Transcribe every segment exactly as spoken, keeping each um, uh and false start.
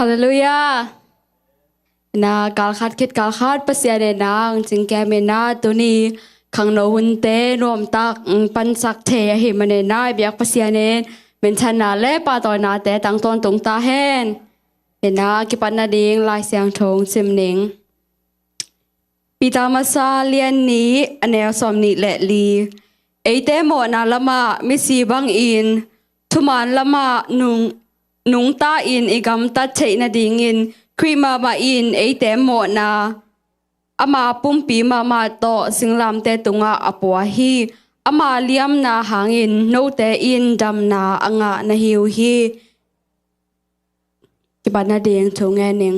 Halleluiah. Na kalkhat khit kalkhat Pasian e na ang cingkem e na tuni khangno hunte nuamtak, mm, pansak thei ahi man e na i biak Pasian in minthanna le pahtawinate tang tawntung ta hen. E na kipat nading Lai Siangtho sim ning. Peter masa lian nih a neu sawm nih le li. Eite mawhna lamah misi bangin thuman lamah nung, nungta in i gamtat theih nadingin Khrih mahmah in eite mawhna ama pumpi mahmah tawh singlamte tungah a pua hi. Ama liamna hangin note in damna a ngah na hi uh hi. Kipat nading thu ngen ning.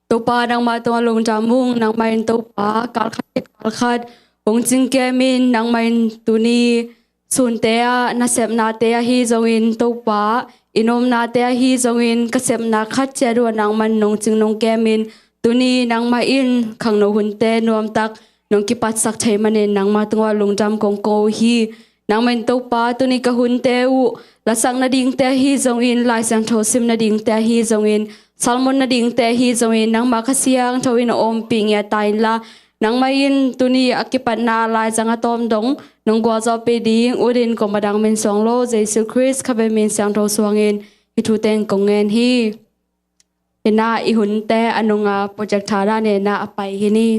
Topa nangmah tungah lungdam ung, nangmah in Topa kalkhat khit kalkhat hong cingkem in, nangmah in tuni sunte ah nasepnate ahi zongin Topa i nopnate ahi zongin ka sepna khat ciat uh ah nangmah in nong cing nong kem in, tuni nangmah in khangno hunte nuamtak nong kipatsak thei manin nangmah tungah lungdam kong ko uh hi. Nangmah in Topa tuni ka hunte uh lasak nadingte ahi zongin, Lai Siangtho sim nadingte ahi zongin, sermon nadingte ahi zongin nangmah Kha Siangtho in a ompih ngiat ta inla, nangmah in tuni a kipatna laizang a tawm dong nong gualzawhpih ding ut in kong madang min suang lo Jesu Khrist kha be min siangtho suangin hih thu teng kong ngen hi. Hi na i hunte a nunga projector dan e na a pai hi ni.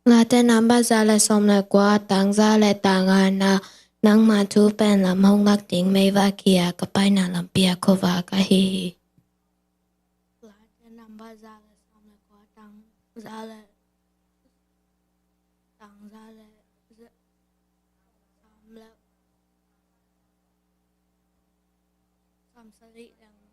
Late number za le sawm le kua, tang za le tang ngana. Nangma thu pen lam hong lak ding meivak hi a, ka paina lampi a khuavak ahi hi. Late number za le sawm le kua, tang za le, tang za le, za, sawm le, sawm sagih le nga.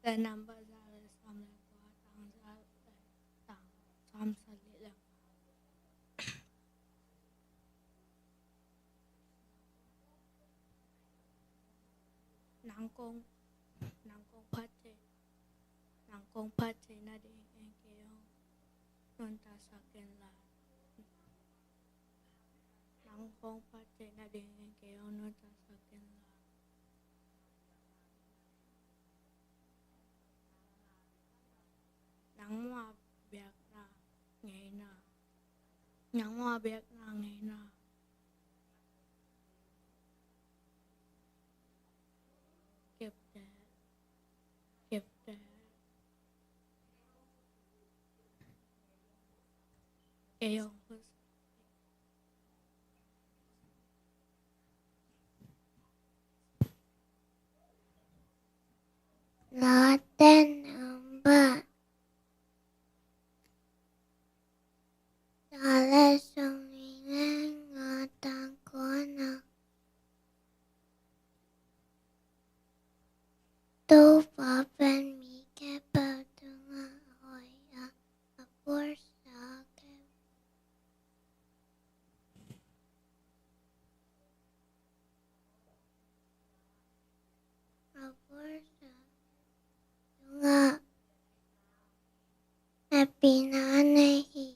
Late number za le sawm le kua, tang za le, tang, sawm sagih le nga. Nang kong, nang kong phat thei, nang kong phat thei nadingin kei hong nuntaksak inla. Nang kong phat thei nadingin kei hong nuntaksak inla. Nangma biakna ngeina. Nangma biakna ngeina. Kepte. Kepte. Kei hong Late number za le sawmnih le nga, tang kuana. Topa pen mi khempeuh tungah a hoih a, a puaksa khempeuh a puaksa tungah hehpihna nei hi.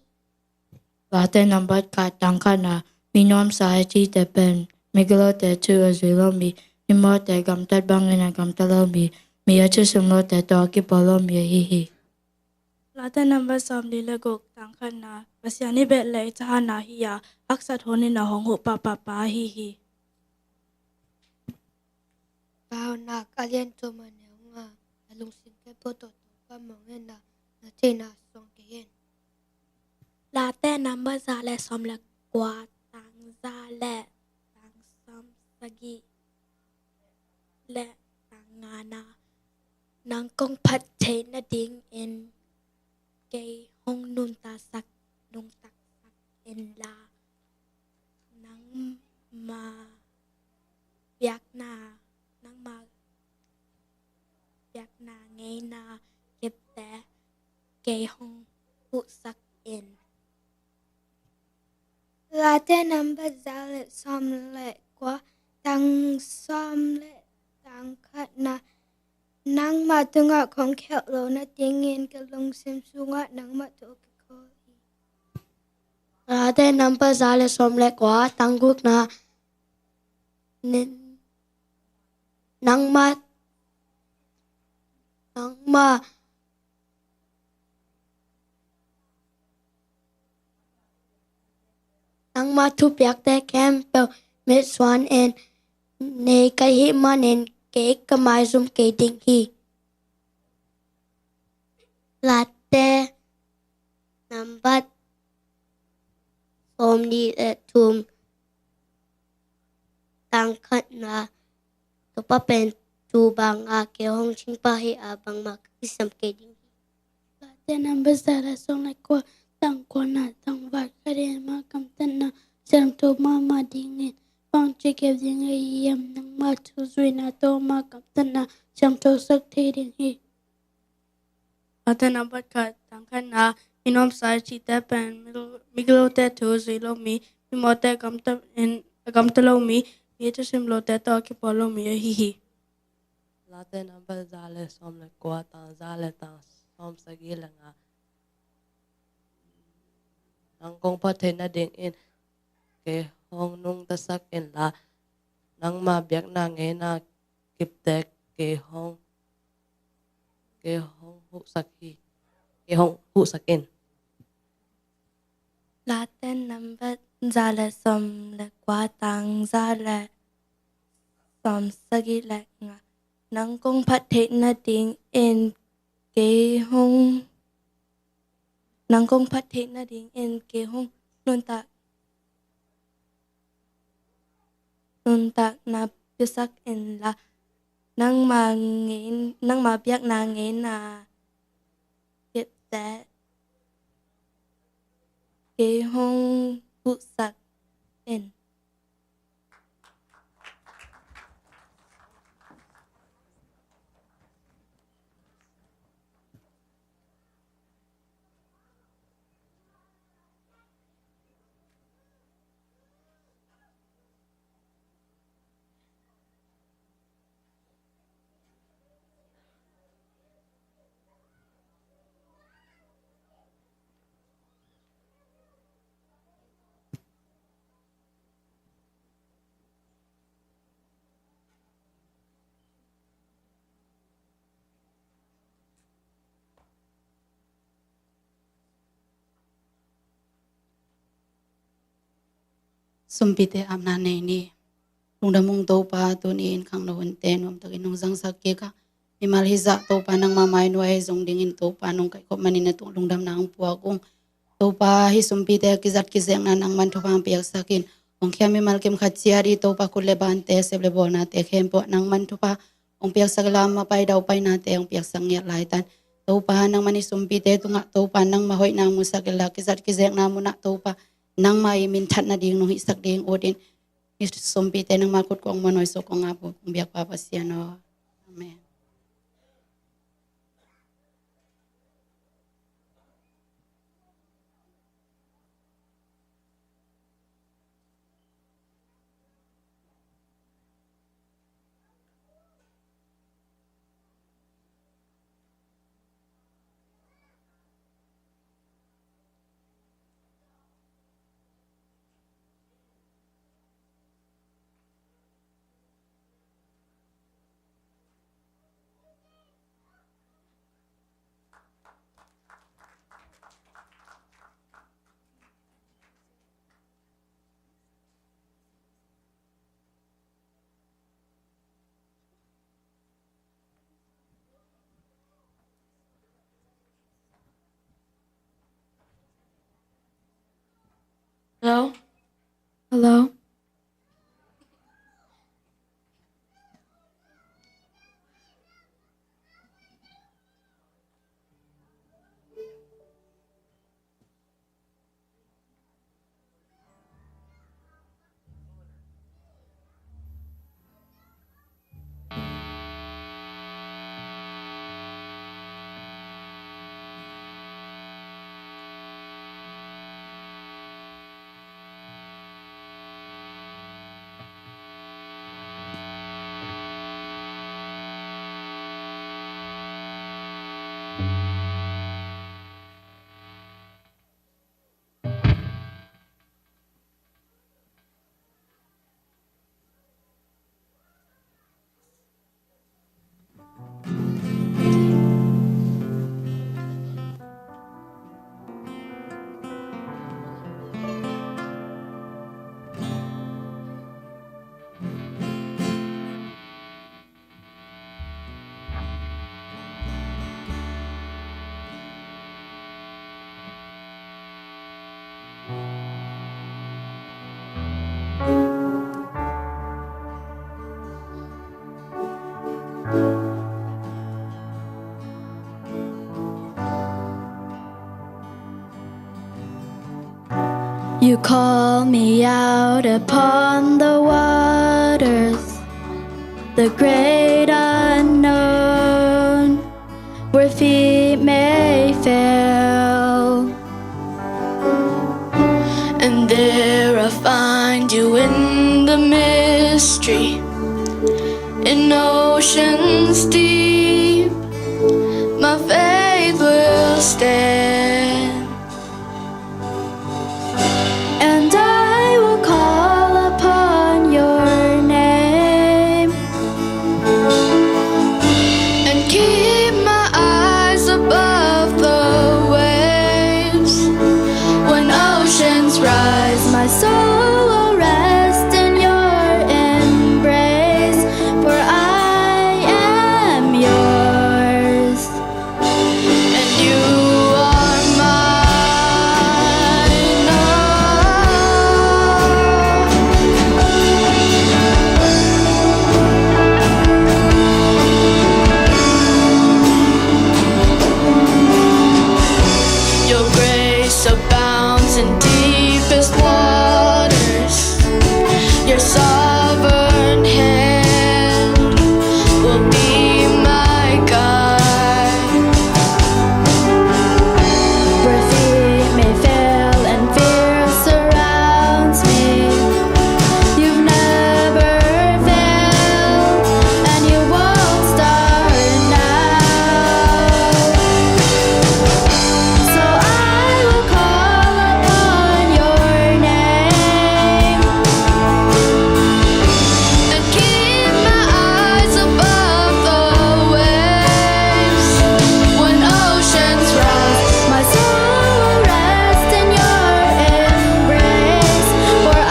Late number khat, tang khatna. Mi nuamsa a cihte pen migilote thu a zui lo mi, mimawhte gamtat bangin a gamta lo mi, mi a thu sung lote tawh a kipawl lo mi ahi hi. Late number sawmli le guk, tang khatna. Pasian i beh le i thahatna hi a, haksat hunin a hong huh pahpah pa ahi hi. Paunak a lian thum a neu nga. Na lungsim khempeuh tawh Topa mawng hen la, na theihna suang kei hen. Late number za le sawm le kua, tang za le, tang sawm sagih le tang ngana. Nang kong phat theih nadingin kei hong nuntaksak, nuntaksak inla. Nang Nangma biakna, nangma biakna ngeina kipte kei hong huhsak in. Late nambat za le sawm le kua, tang sawm le tang khatna. Nangma tungah kong khialh loh nadingin ka lungsim sungah nangma tawh kikhawl hi. Late nambat za le sawm le kua, tang gukna. Nen-, nangma, nangma, nangma thupiakte khempeuh mitsuan in, nei ka hih manin kei ka maizum kei ding hi. Late nambat sawmnih le thum, tang khatna. Topa pen tu banga kei hong ching pah hi a, bangmah ka kisam kei ding hi. Late nambat za le sawm le kua, tang kuana. Tangval khat in ama kamtatna siangtho mahmah dingin bangci kep ding ahi hiam? Nangma thu zuihna tawh ama kamtatna siangthosak thei ding hi. Late nambat khat, tang khatna. Minuamsa i cihte pen migilo-, migilote thu zui lo mi, mimawte gamta in, gamta lo mi, mi thusim lote tawh kipawl lo mi ahi hi. Late nambat za le sawm le kua, tang za le tang sawmsagih le nga. Nang kong phat theih nadingin kei hong nungtasak inla, nangma biakna ngeina kipte kei hong, kei hong huhsak hi, kei hong huhsak in. Late nambat za le sawm le kua, tang za le sawmsagih le nga. Nang kong phat theih nadingin kei hong, nang kong phat theih nadingin kei hong nuntak, nuntakna piasak inla, nangma ngein, nangma biakna ngeina kipte kei hong huhsak in. Sumpite apna nei ni. Lungdam ung Topa, tuni in khangno hunte nuamtakin nong zangsak kik a, mimal hizah Topa nangma mainuai zong dingin Topa nong kaihkhop manin na tung lungdamna hong puak ung. Topa, hih sumpite kizat kizekna nangman thupha hong piaksak in. Hong khia mimal kim khat ciat i Topa, khut le bante, sep le bawlnate khempeuh nangman thupha hong piaksak, lam a pai dau painate hong piaksak ngiat laitan. Topa, nangman hih sumpite tungah Topa nangma hoihna musak inla, kizat kizekna munah Topa nangma i minthat nading nong hihsak ding ut in. Hih sumpite nangma khut kong muanhuai suk kong ap uh kong biakpa Pasian aw. Amen. Hello? Hello? You call me out upon the waters, the great unknown, where feet may fail. And there I find you in the mystery, in oceans deep, my faith will stand. And I will call upon your name and keep my eyes above the waves. When oceans rise, my soul will rest in your embrace, for I am yours. And you are mine. Oh, your grace abounds in deepest waters. Your sovereign hand will be my guide. Where feet may fail and fear surrounds me, you've never failed and you won't start now. So I will call upon your name and keep my eyes above the waves. When oceans rise, my soul will rest in your embrace, for I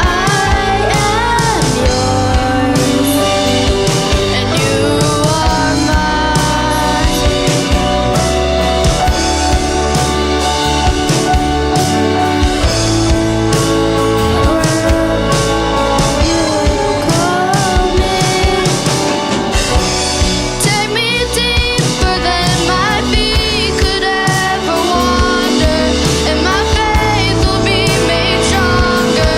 am yours and you are mine. Take me deeper than my feet could ever wander, and my faith will be made stronger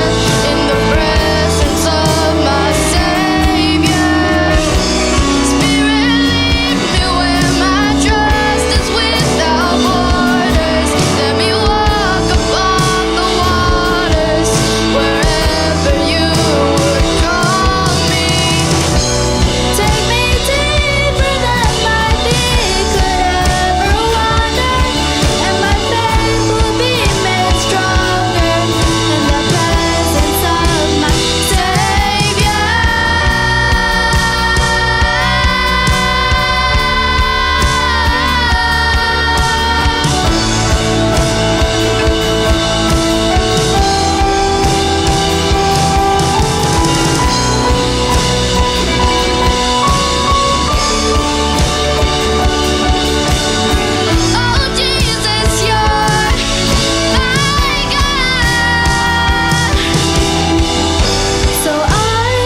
in the presence of my Savior. Spirit, lead me where my trust is without borders. Let me walk upon the waters wherever you would call me. Take me deeper than my feet could ever wander, and my faith will be made stronger in the presence of my Savior. Oh, Jesus, you're my God. So I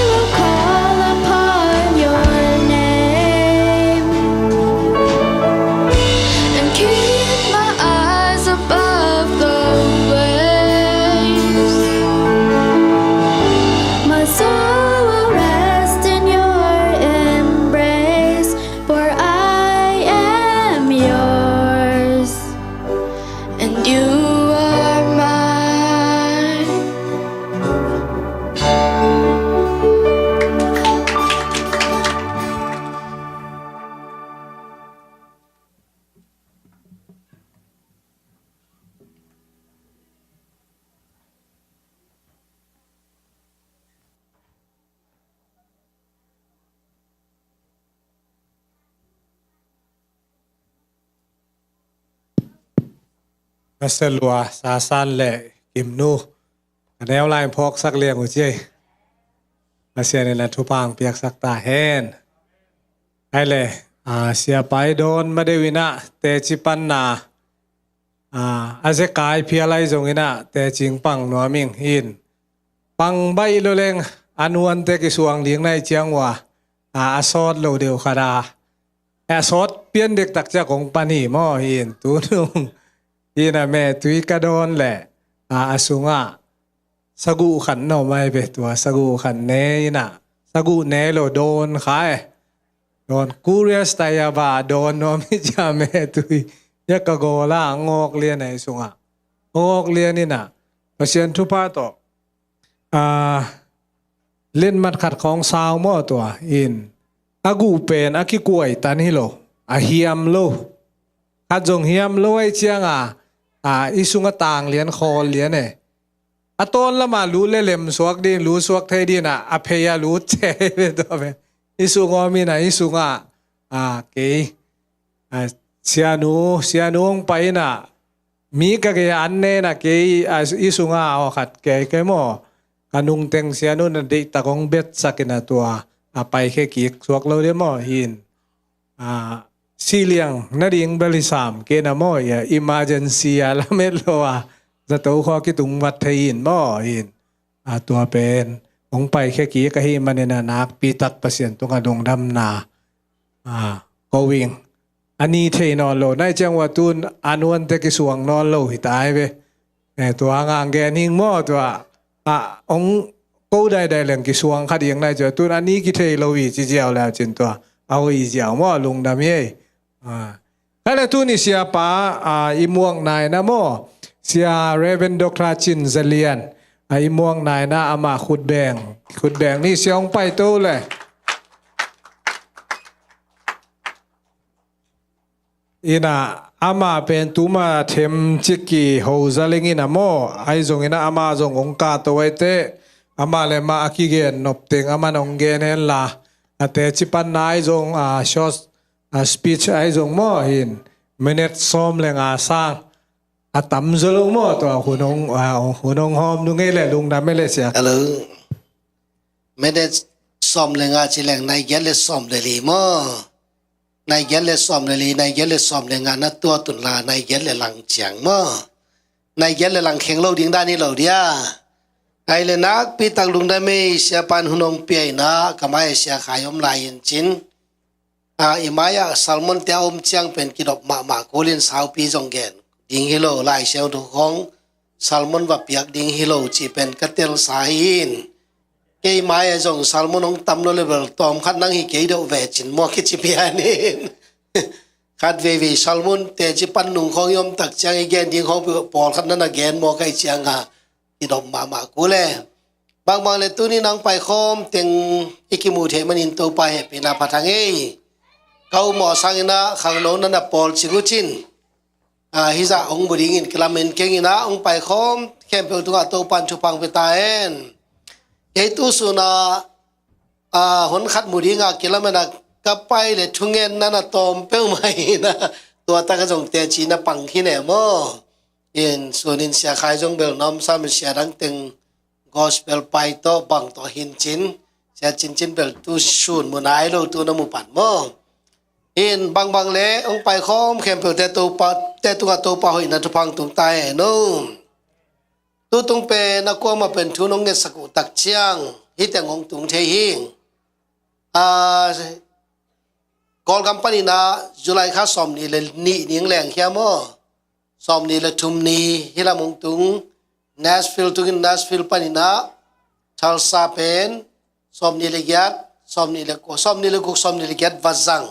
will call upon your name and keep my eyes above the waves. My soul will rest in your embrace, for I am yours and you are mine. Masa lua, Sasan le Kimnu, a neu lai phawksak liang uh ci ei. Pasian in a thupha hong piaksak ta hen. Ai le, a, Sia Pai Dawn ma deuh in ah teci panna, a, a zekai phial ai zong in ah teci pang nuam ing in. Pang baih lo leng a nuante kisuang ding nai ciang uh a, a, a sawt lo deuh khat a, a sawt pian dek tak ciang kong pan hi maw, hi in tu nung. Hi in a mehtui ka dawn leh a, a sungah saguh khat na om ai ve, tua saguh khat ne in a, saguh ne lo dawn kha e. Dawn curious tai a, va dawn nuam hi cia mehtui. Ia ka gawl a ngawk lian a, i sungah ngawk lian in a, Pasian thupha tawh a, lianmat khat khawng sau maw, tua in a guh pen a kikuai tan hi lo, a hiam lo. Khat zong hiam lo ai ciang a, a, i sungah tang lian, khawl lian e. A tawn lamah lut leh lem suak din, lut suak thei din a, a phei a lut cei ve tua ve. I sung om in a, i sungah a, kei a, sianu, sianu hong pai in a, mi ka gei an ne in a, kei a, i sungah aw khat kei kei maw. Ka nungteng sianu na deihtak hong betsak in a, tua a, paikhia kik suak lo dia maw, hi in a, siliang nading bel hi sam kei na maw, ia emergency a lamet lo a, zato khua kitung vat thei in maw, hi in a, tua pen hong paikhia kik ahih manin a, nakpi tak Pasian tungah lungdamna a, ko ing. A ni thei nawn lo, nai ciang ua tun a nuante kisuang nawn lo hi tai ve. E, tua hang a gen hing maw, tua a, hong ko daidai leng kisuang kha ding nai ciang, tun a ni kithei lo hi ci ziau le cin tua a hoih ziau maw, lungdam hi ei. A, kha le tuni siapa a, i muang naina maw, Sia Reverend Doctor Cin Za Lian a, i muang naina, amah khutbeng, khutbeng ni sia hong paito le. In a, amah pen tuma them cik kiho za leng in a maw, ai zong in a, amah zong hong kahto ai teh, amah le amah a kigen nop teng amah hong gen hen la, a teci panna ai zong a, short a, speech ai zong maw, hi in minute sawm le nga sang a, tam zaw lo maw, tua hun hong a, hun hong hawm nung ei le, lungdam ei le sia. Hello. Minute sawm le nga ci leng nai giat le sawm le li maw. Nai giat le sawm le li, nai giat le sawm le nga na tuat un la, nai giat le lang ciang maw. Nai giat le lang kheng lo ding dan hi lo dia. Ai le nakpi tak lungdam ei, siapa in hun hong pia in a, ka mai Sia Khai om lai in cin. A, i mai a sermon te a om ciang pen kidop mahmah kul in, saupi zong gen ding hi lo, Lai Siangtho khawng sermon va piak ding hi lo cih pen ka telsa hi in. Kei mai a zong sermon hong tam lo le bel tawm khat nang hi kei deuh ve cin maw kici pian in. Khat veivei sermon teci pan nung khawng i om tak ciang i gen ding khawng pawlkhat na na gen maw ka hih ciang a, kidop mahmah kul e. Bangbang le tuni nang paikhawm teng i kimu thei manin Topa hehpihna phat hang ei. Ka um mawh sangin a khangno na na pawl cing uh cin. A, hizah hong mu dingin kilamen keng in a, hong paikhawm khempeuh tungah Topa in thupha hong pia ta hen. Kei tu sun a, a, hun khat mu ding a kilamen a ka pai le thungen na na tawm peuhmah in a, tua tak a zong teci na pang khin e maw. In sun in Sia Khai zong bel na om sam in, sia dang teng gospel pai tawh bang tawh hin cin, sia cincin bel tu sun mu nai lo, tu na mu pan maw. In bangbang le hong paikhawm khempeuh te Topa, te tungah Topa hoihna thupha hong tung ta hen aw. Tu tung pen a kuamah pen thu nong ngetsak uh tak ciang hih teng hong tung thei hi. A, Kawlgam panin a July kha sawmnih le nih ning leng hiam aw. Sawmnih le thum ni hih lam hong tung, Nashville tungin, Nashville panin a Tulsa pen sawmnih le giat, sawmnih le kua, sawmnih le guk, sawmnih le giat va zang.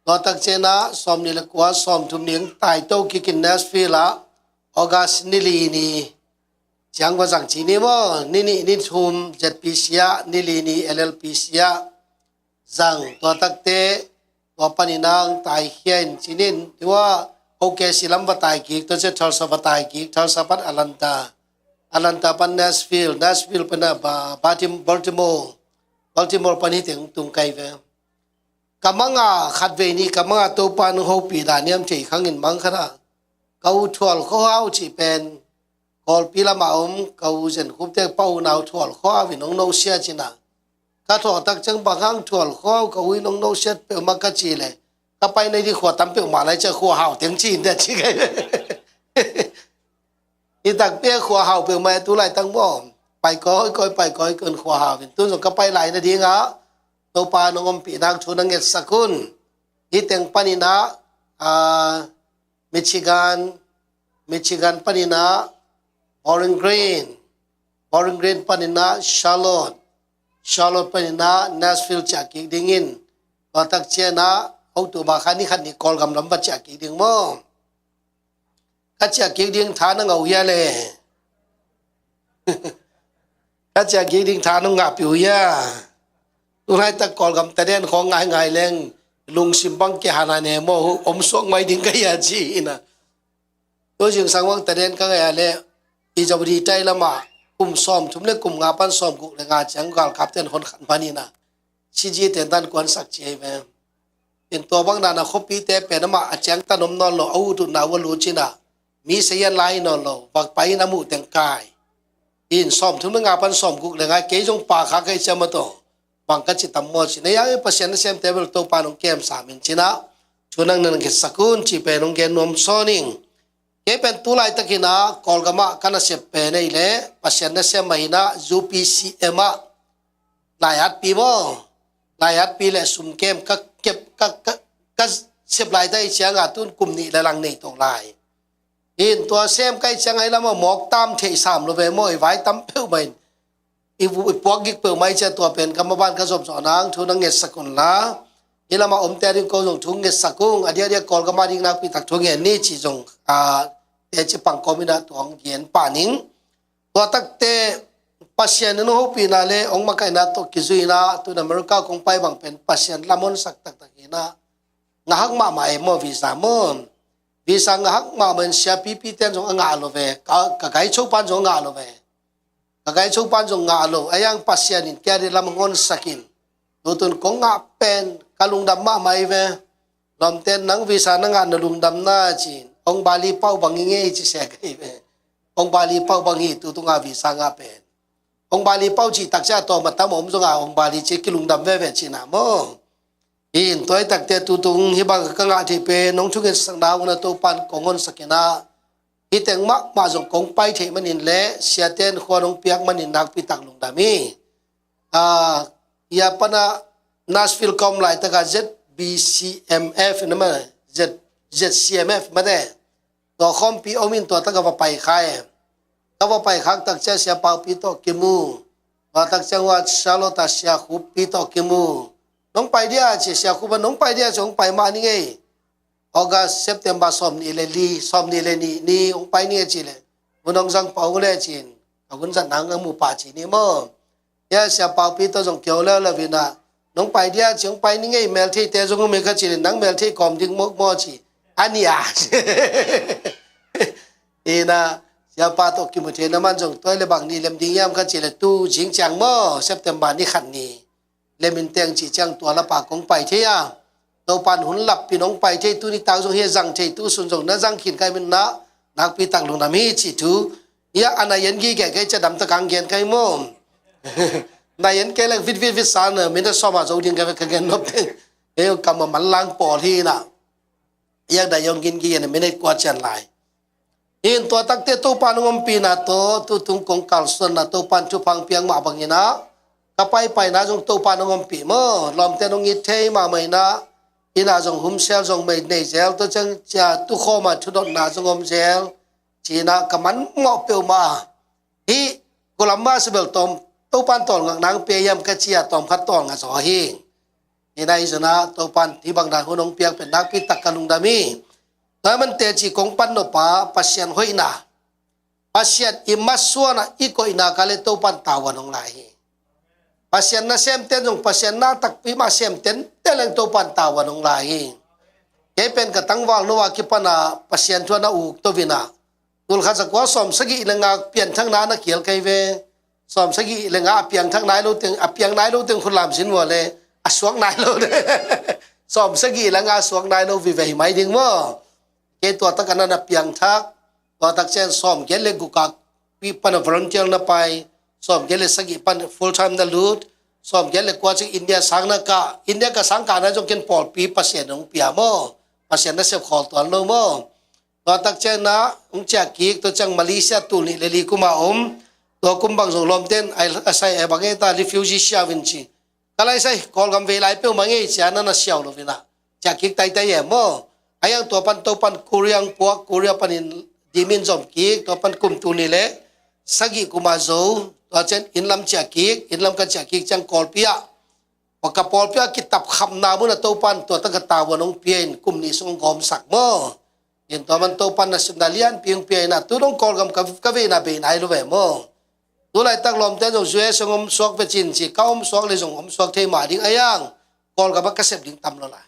Tua tak ciang a sawmnih le kua, sawmthum ni hong taito kikin Nashville ah August ni li ni ciang va zang ci ni maw, ni nih ni thum Z P C ah, ni li ni L L P C ah zang. Tua takte tua panin a hong taikhia in cinin, tua O K C lam va tai kik, tua ciang Tulsa va tai kik, Tulsa pan Atlanta, Atlanta pan Nashville, Nashville pan a ba-, Baltim-, Baltimore, Baltimore pan hih teng tung kai ve. Ka mang a khat vei ni ka mang a Topa in hong hopih dan hiam thei khangin mang khat a ka u Thual Khua Hau cih pen Kawlpi lamah om ka u Zen Khup te pa unau Thual Khua Hau in hong nosia cin a, ka thawh tak ciang bang hang Thual Khua Hau ka u in hong nosiat peuhmah ka ci le, ka pai nai ding khua tam peuhmah lai ciang Khua Hau teng ci in dah ci kai. Hi takpi a Khua Hau peuhmah tu laitak maw, pai kawikawi, pai kawikawi un Khua Hau in. Tun zong ka pai lai nading a Topa in hong ompih nak thu na ngetsak un. Hih teng panin ah, ah, Michigan, Michigan panin ah Bowling Green, Bowling Green panin ah Charlotte, Charlotte panin ah Nashville ciah kik dingin, tua tak ciangin ah October kha ni khat ni Kawlgam lam va ciah kik ding maw? Ka ciah kik ding tha na ngah uh hia le? Ka ciah kik ding tha na ngahpih uh hia? Tulaitak Kawlgam taden khawng ngaingai leng lungsim bang kihana ne maw, om suak mai ding ka hia ci ina. Tu zingsang bang taden ka ngai a le, i January tai lamah kum sawmthum le kum nga pan sawmguk le nga ciang galkapten hon khan panin ah C G ten tan kuansak ci ahi ve. In tua bang nana khuapite pen amah a ciangtan om nawn lo, a ututna uh a lut cin ah, mi sayan lai nawn lo, vakpai in a muh teng kai. In sawmthum le nga pan sawmguk le nga kei zong pa kha kai ciam a taw, bang ka ci tam maw ci na yang, Pasian nasemte bel Topa nong kemsa min cin ah, thu nang nang khetsak un ci pen nong gen nuam sawn ing. Kei pen tu laitakin ah Kawlgam ah ka nasep pen ei le Pasian nasem mah in ah U P C M ah laihatpi maw, laihatpi le sumkem ka kep, ka, ka, ka sep laitak i ciang ah tun kum nih le lang nei to lai. In tua sem ka i ciang ah i lamah mawk tam theih sam lo ve maw, i vai tam peuh mah in, i, i puak gik peuh mah i ciang, tua pen ka maban ka zop zawh nang thu nang ngetsak un la. I lamah omte ding ko zong thu ngetsak ung, a diakdiak Kawlgam ah ding nakpi tak thu ngen ni ci zong, ah, teci pang kawm in ah tua hong gen pah ning. Tua takte Pasian in hong hopihna le hong makaihna tawh kizui in ah tun America kong pai bang pen Pasian lam honsak taktak in ah, ngahak mahmah e maw, visa maw. Visa ngahak mahmah in siapipi ten zong a ngah lo ve, ka, ka gaicho pan zong a ngah lo ve. Ka gaicho pan zong ngah lo, a yang Pasian in kia dih lam hong honsak in. Tutun kong ngah pen ka lungdam mahmah i ve. Lawmten nang visa na ngah na lungdam na ci-in, hong bali pau bang i ngei ci sek i ve. Hong bali pau bang hi tu tunga visa ngah pen. Hong bali pau cih tak ciang a tawm a tam om zonga hong bali ci kilungdam veve cihna maw. Hi in tua i takte tutung hi bang ka ngah thei pen hong thungetsakna hong na Topan kong honsak in ah, hi teng mahmah zong kong pai theih manin le siaten khuan hong piak manin nakpi tak lungdam hi. Ah, ia pana Nashville ka om laitaka Z B C M F na ma, Z, Z C M F mate. Tua khawmpi om in tua taka va pai kha e. Ka va pai khak tak ciang sia Paupi tawh kimu. Tua tak ciang ua Charlotte a sia Khuppi tawh kimu. Nong pai dia ci sia Khup a, nong pai dia ci, hong pai mah ni ngei. August, September sawm nih le li, sawm nih le nih ni hong pai ni ngei ci le. Hun hong zang pah hong le cin. Ka hun zat nang a mu pah ci ni maw. Ia sia Paupi tawh zong kio leuleu in ah, nong pai dia ci, hong pai ni ngei, meltheite zong hong mei kha ci le, nang melthei kawm ding mawk maw ci. A ni a. Ina, sia pa tawh kimu thei na man zong tua le bang ni lem ding hiam kha ci le, tu zing ciang maw, September ni khat ni. Lem in teng ci ciang tua lapa kong pai thei a. Topan hun lappin hong pai thei, tu nitak zong hi a zang thei, tu sun zong na zang khin kai min na, nakpi tak lungdam hi ci thu. Ia a na yan gi ge kai cia dam ta kang gen kai maw. Na yan kai lek vit vit vit san, min ta sawma zo ding kai ka gen nop teng. Ei kam a man lang pawl hi na. Ia da yong gin gi yan min ei kua cian lai. Hi in tua takte Topan hong ompihna tawh, tutung kong kalsuanna Topan thupha hong piak mah bangin ah, ka paipaina zong Topan hong ompih maw, lawmte nong it thei mahmah in ah, ina zong humsel zong mei nei zel, tua ciang cia tukhawma thudotna zong om zel, ci-in ah ka man mawh peuhmah. Hih gulam mah si bel tawm, Topan tawlngak nang pia hiam ka ci a tawm khat tawlnga zaw hi. Hi nai zona Topan hih bang dan hun hong piak pen nakpi tak ka lungdam hi. Tua man teci kong pan nop a Pasian hoihna, Pasian i masuanah i koihna ka le Topan tavuan hong lai hi. Pasian nasemten zong Pasian na takpi mah semten te leng Topan tavuan hong lai hi. Kei pen ka tangval no a kipana Pasian thu a na uk to vina. Tulkhat zakua sawm sagih le nga pianthakna na kial kai ve. Sawm sagih le nga a piangthak nai lo teng, a piang nai lo teng khut lam sin vua le a suak nai lo. Sawm sagih le nga a suak nai lo vive hi mai ding maw. Kei tua tak a na na piangthak, tua tak cian sawm giat le guk a pi pan a volunteer na pai, sawm giat le sagih pan full time na lut, sawm giat le kua ciang India sang na kah, India ka sang kah na zong ken pawlpi Pasian hong pia maw, Pasian na sep khawl tuan lo maw. Tua tak ciang na hong ciah kik, tua ciang Malaysia tul nih le li kum a om, tua kum bang zong lawmten a sai e bang e ta refugee siau in ci. Ka lai sai Kawlgam vei lai peuhmah ngei cia na na siau lo vina. ciah kik taitai e maw. A iang tua pan Topan Korea puak, Korea panin dimin zom kik, tua pan kum tul nih le sagih kum a zo, tua ciang inn lam ciah kik, inn lam ka ciah kik ciang Kawlpi ah, ka pawlpi ah kitap khapna mun a Topan tua tak a tavuan hong pia in kum nih sung hong gawmsak maw. In tua man Topan nasepna lianpi hong pia in a, tu dong Kawlgam ka, ka veina beina hi lo ve maw. Tu laitak lawmte zong U S hong om suak ve cin ci, ka om suak le zong om suak thei mah ding a iang, Kawlgam ah ka sep ding tam lo lai.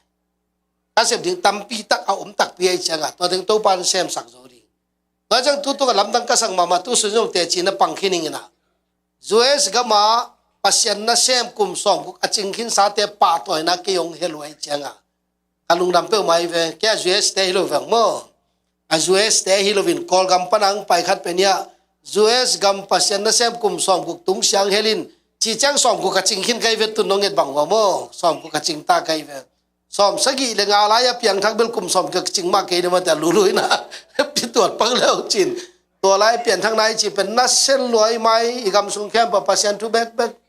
Ka sep ding tampi tak a om takpi ahih ciangah tua teng Topan semsak zo ding. Tua ciang tu tung a lamdang ka sak mahmah, tu sun zong teci na pang khin ing in a, U S gam ah Pasian nasem kum sawmguk a cing khinsate pahtawina kei hong hel uh ahih ciangah ka lungdam peuhmah hi ve. Kei a U S te hi lo veng maw. A U S te hi loin Kawlgam pan a hong pai khat pen hi a, U S gam Pasian nasem kum sawmguk tung siang hel in ci ciang sawmguk a cing khin ka hi ve, tun nong et bang uh a maw, sawmguk a cing ta ka hi ve. Sawm sagih le nga lai a piangthak bel kum sawm ka cing mah kei ding mah te a lulu in a, pi tuat pang le uh cin. Tua lai pianthak nai ci pen nasem luai mai, i gam sung khempeuh Pasian thu bekbek.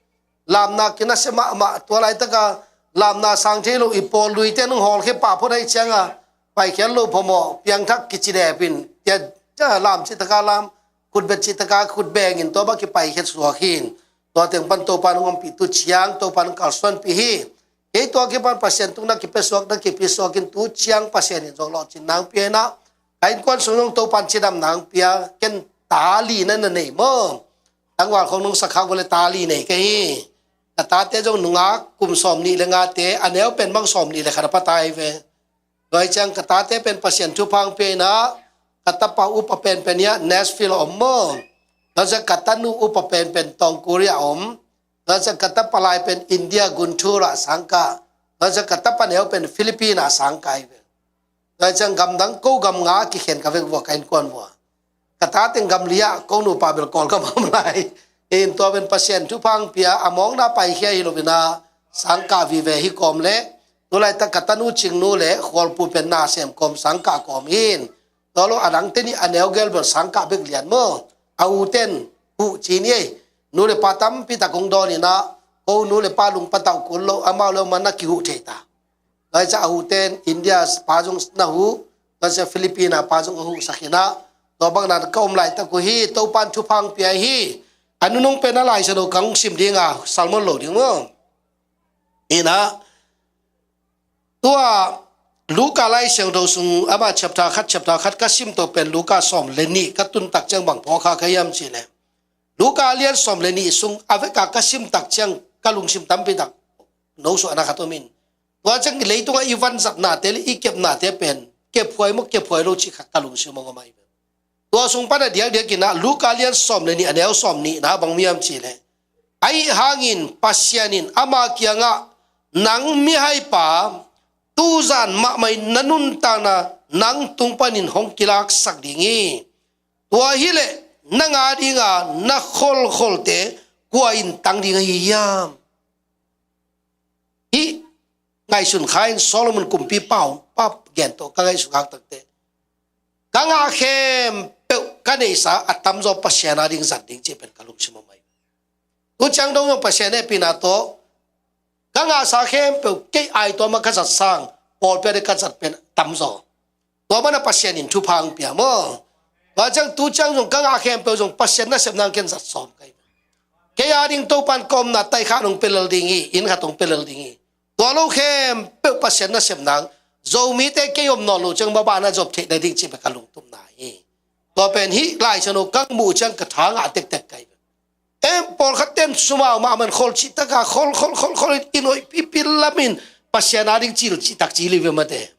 Lamna kinase mahmah, tua laitak a lamna sang thei lo, i pawl luite nung hawlkhia pah phot ahih ciangah paikhiat lo phamawh, piangthak kici dep in, tia, tia lam cih tak a lam, khutbet cih tak a khutbeng in tua bang kipaikhiat suak hi in. Tua teng pan Topa nong ompih, tu ciang Topa nong kalsuanpih hi. Kei tua kipan Pasian tung na kipia suak, na kipi suak in, tu ciang Pasian in zong lawhcin nang pia in a, ka innkuan sung zong Topan cidam nang pia, ken ta li na na nei maw. Tangval khong nong sak khak vua le ta li nei ka hi. Ka tate zong nungak kum sawm nih le ngate, a neu pen bang sawm nih le khat a pha ta hi ve. Tua hi ciang ka tate pen Pasian thupha hong pia in a, ka tapa upa penpen hi a Nashville a om maw. Tua ciang ka tanu upa penpen Tawng Korea a om. Tua ciang ka tapa lai pen India Guntur ah sangkah. Tua ciang ka tapa neu pen Philippines ah sangkah hi ve. Tua ciang gamdang ko gam nga kikhen ka vek vua, ka innkuan vua. Ka ta teng gam li ah, ko nupa bel Kawlgam ah om lai. In tua pen Pasian thupha hong pia, a mawkna paikhia hi lo in a, sangkah vive hi kawm le. Tu laitak ka tanu Cingnu le Khualpu pen nasem kawm, sangkah kawm in. Tua lo a dangte nih a neu gel bel sangkah bek lian maw. A u ten huh ci ni ei. Nu le pa tampi tak hong dawn in a, ko nu le pa lungpatauh kul lo, amau le amau na kihuh thei ta. Tua hi ciang a u ten India pa zong na huh, tua ciang Philippines pa zong a huhsak in a, tua bang nan ka om laitak uh hi, Topan thupha hong pia hi. A nunung pen a Lai Siangtho kong sim ding a, sermon lo ding maw. In a, tua Luka Lai Siangtho sung ama chapter khat, chapter khat ka sim to pen Luka sawm le nih ka tun tak ciang bang phawk kha ka hiam cih leh, Luka lian sawm le nih sung a vek a ka sim tak ciang ka lungsim tampi tak nosuahna khat om in. Tua ciang leitungah i vanzatnate le i kepnate pen kephuai maw kephuai lo cih khat ka lungsim hong om ahi. Tua sung pan a diakdiak in a Luka lian sawm le nih a neu sawm nihna bang om hiam cih leh, ahi hangin Pasian in ama kiangah, nang mihaipa, tuzan mahmah in na nuntakna nang tung panin hong kilaksak ding hi. Tua hi leh nang a dinga na kholkholte kua in tang ding ahi hiam? Hih ngaihsun kha in Solomon kumpipa hong pap gen tawh ka ngaihsun khak takte, ka ngah khempeuh ka neihsa a tamzaw Pasian a ding zat ding cih pen ka lungsim a mai. Tu ciang dong zong Pasian hehpihna tawh ka ngahsa khempeuh kei ai tuam a ka zat sang, pawlpi a ding ka zat pen tamzaw. Tua mana Pasian in thupha hong pia maw. Tua ciang tu ciang zong ka ngah khempeuh zong Pasian nasep nang ken zat sawm ka hi. Kei a ding Topan ka omna taikha nong pelel ding hi, inn khat hong pelel ding hi. Tua lo khempeuh Pasian nasep nang, Zomite kei om nawn lo ciang mabana zop theih na ding cih pen ka lungtumna hi. Tua pen hih Lai Siangtho kang muh ciang ka tha ngah tektek ka hi. Em, pawlkhat ten sumau mahmah in khol cih taka khol khol khol khol in inn hoihpipi lamin Pasian a ding cil cih tak cil hi ve mate.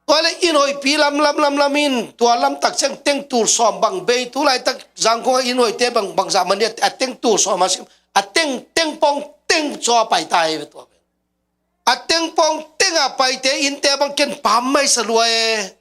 Tua le inn hoihpi lam lam lam lamin tua lamtak ciang tengtul sawm bang bei, tu laitak Zangkong a inn hoihte bang bangzah man dia a tengtul sawm a sim a teng tengpawng teng caw a paita hi ve tua pen. A tengpawng teng a paite innte bang ken pam mai sa lua e.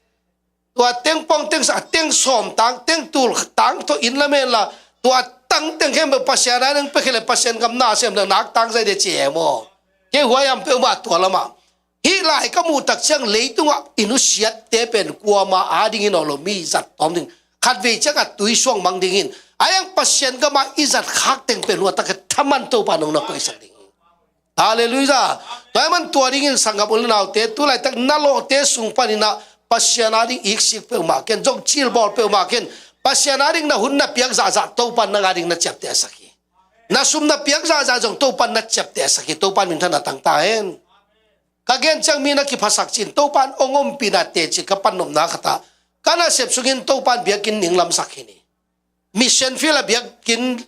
Tua tengpawng teng sa a teng sawm tang tengtul tang thaw inn lamen la tua tang teng khempeuh Pasian a ding pekhe le Pasian gam nasem le nak tang zai de ci e maw. Kei huai am peuhmah tua lamah. Hih lai ka muh tak ciang leitungah i nusiatte pen kuama a ding in awlo mi zat tawm ding. Khatvei ciangah tui suang mang ding in a iang Pasian gamah i zat khak teng pen luatak khe thaman Topa nong na koihsak ding hi. Halleluiah. Tua ahih man tua dingin sanggam u le naute, tu laitak na lawhte sung panin ah Pasian ading iksik peuhmah ken, zong cilbawl peuhmah ken. Pasian ading na hun na piak zahzah Topan nang ading na ciaptehsak hi. Na sum na piak zahzah zong Topan na ciaptehsak hi. Topan minthanna tangta hen. Ka gen ciang mi na kiphasak cin, Topan hong ompih nate cin ka pan nopna khat ah, ka nasep sungin Topan biakinn ning lamsak hi ni. Mission field ah biakinn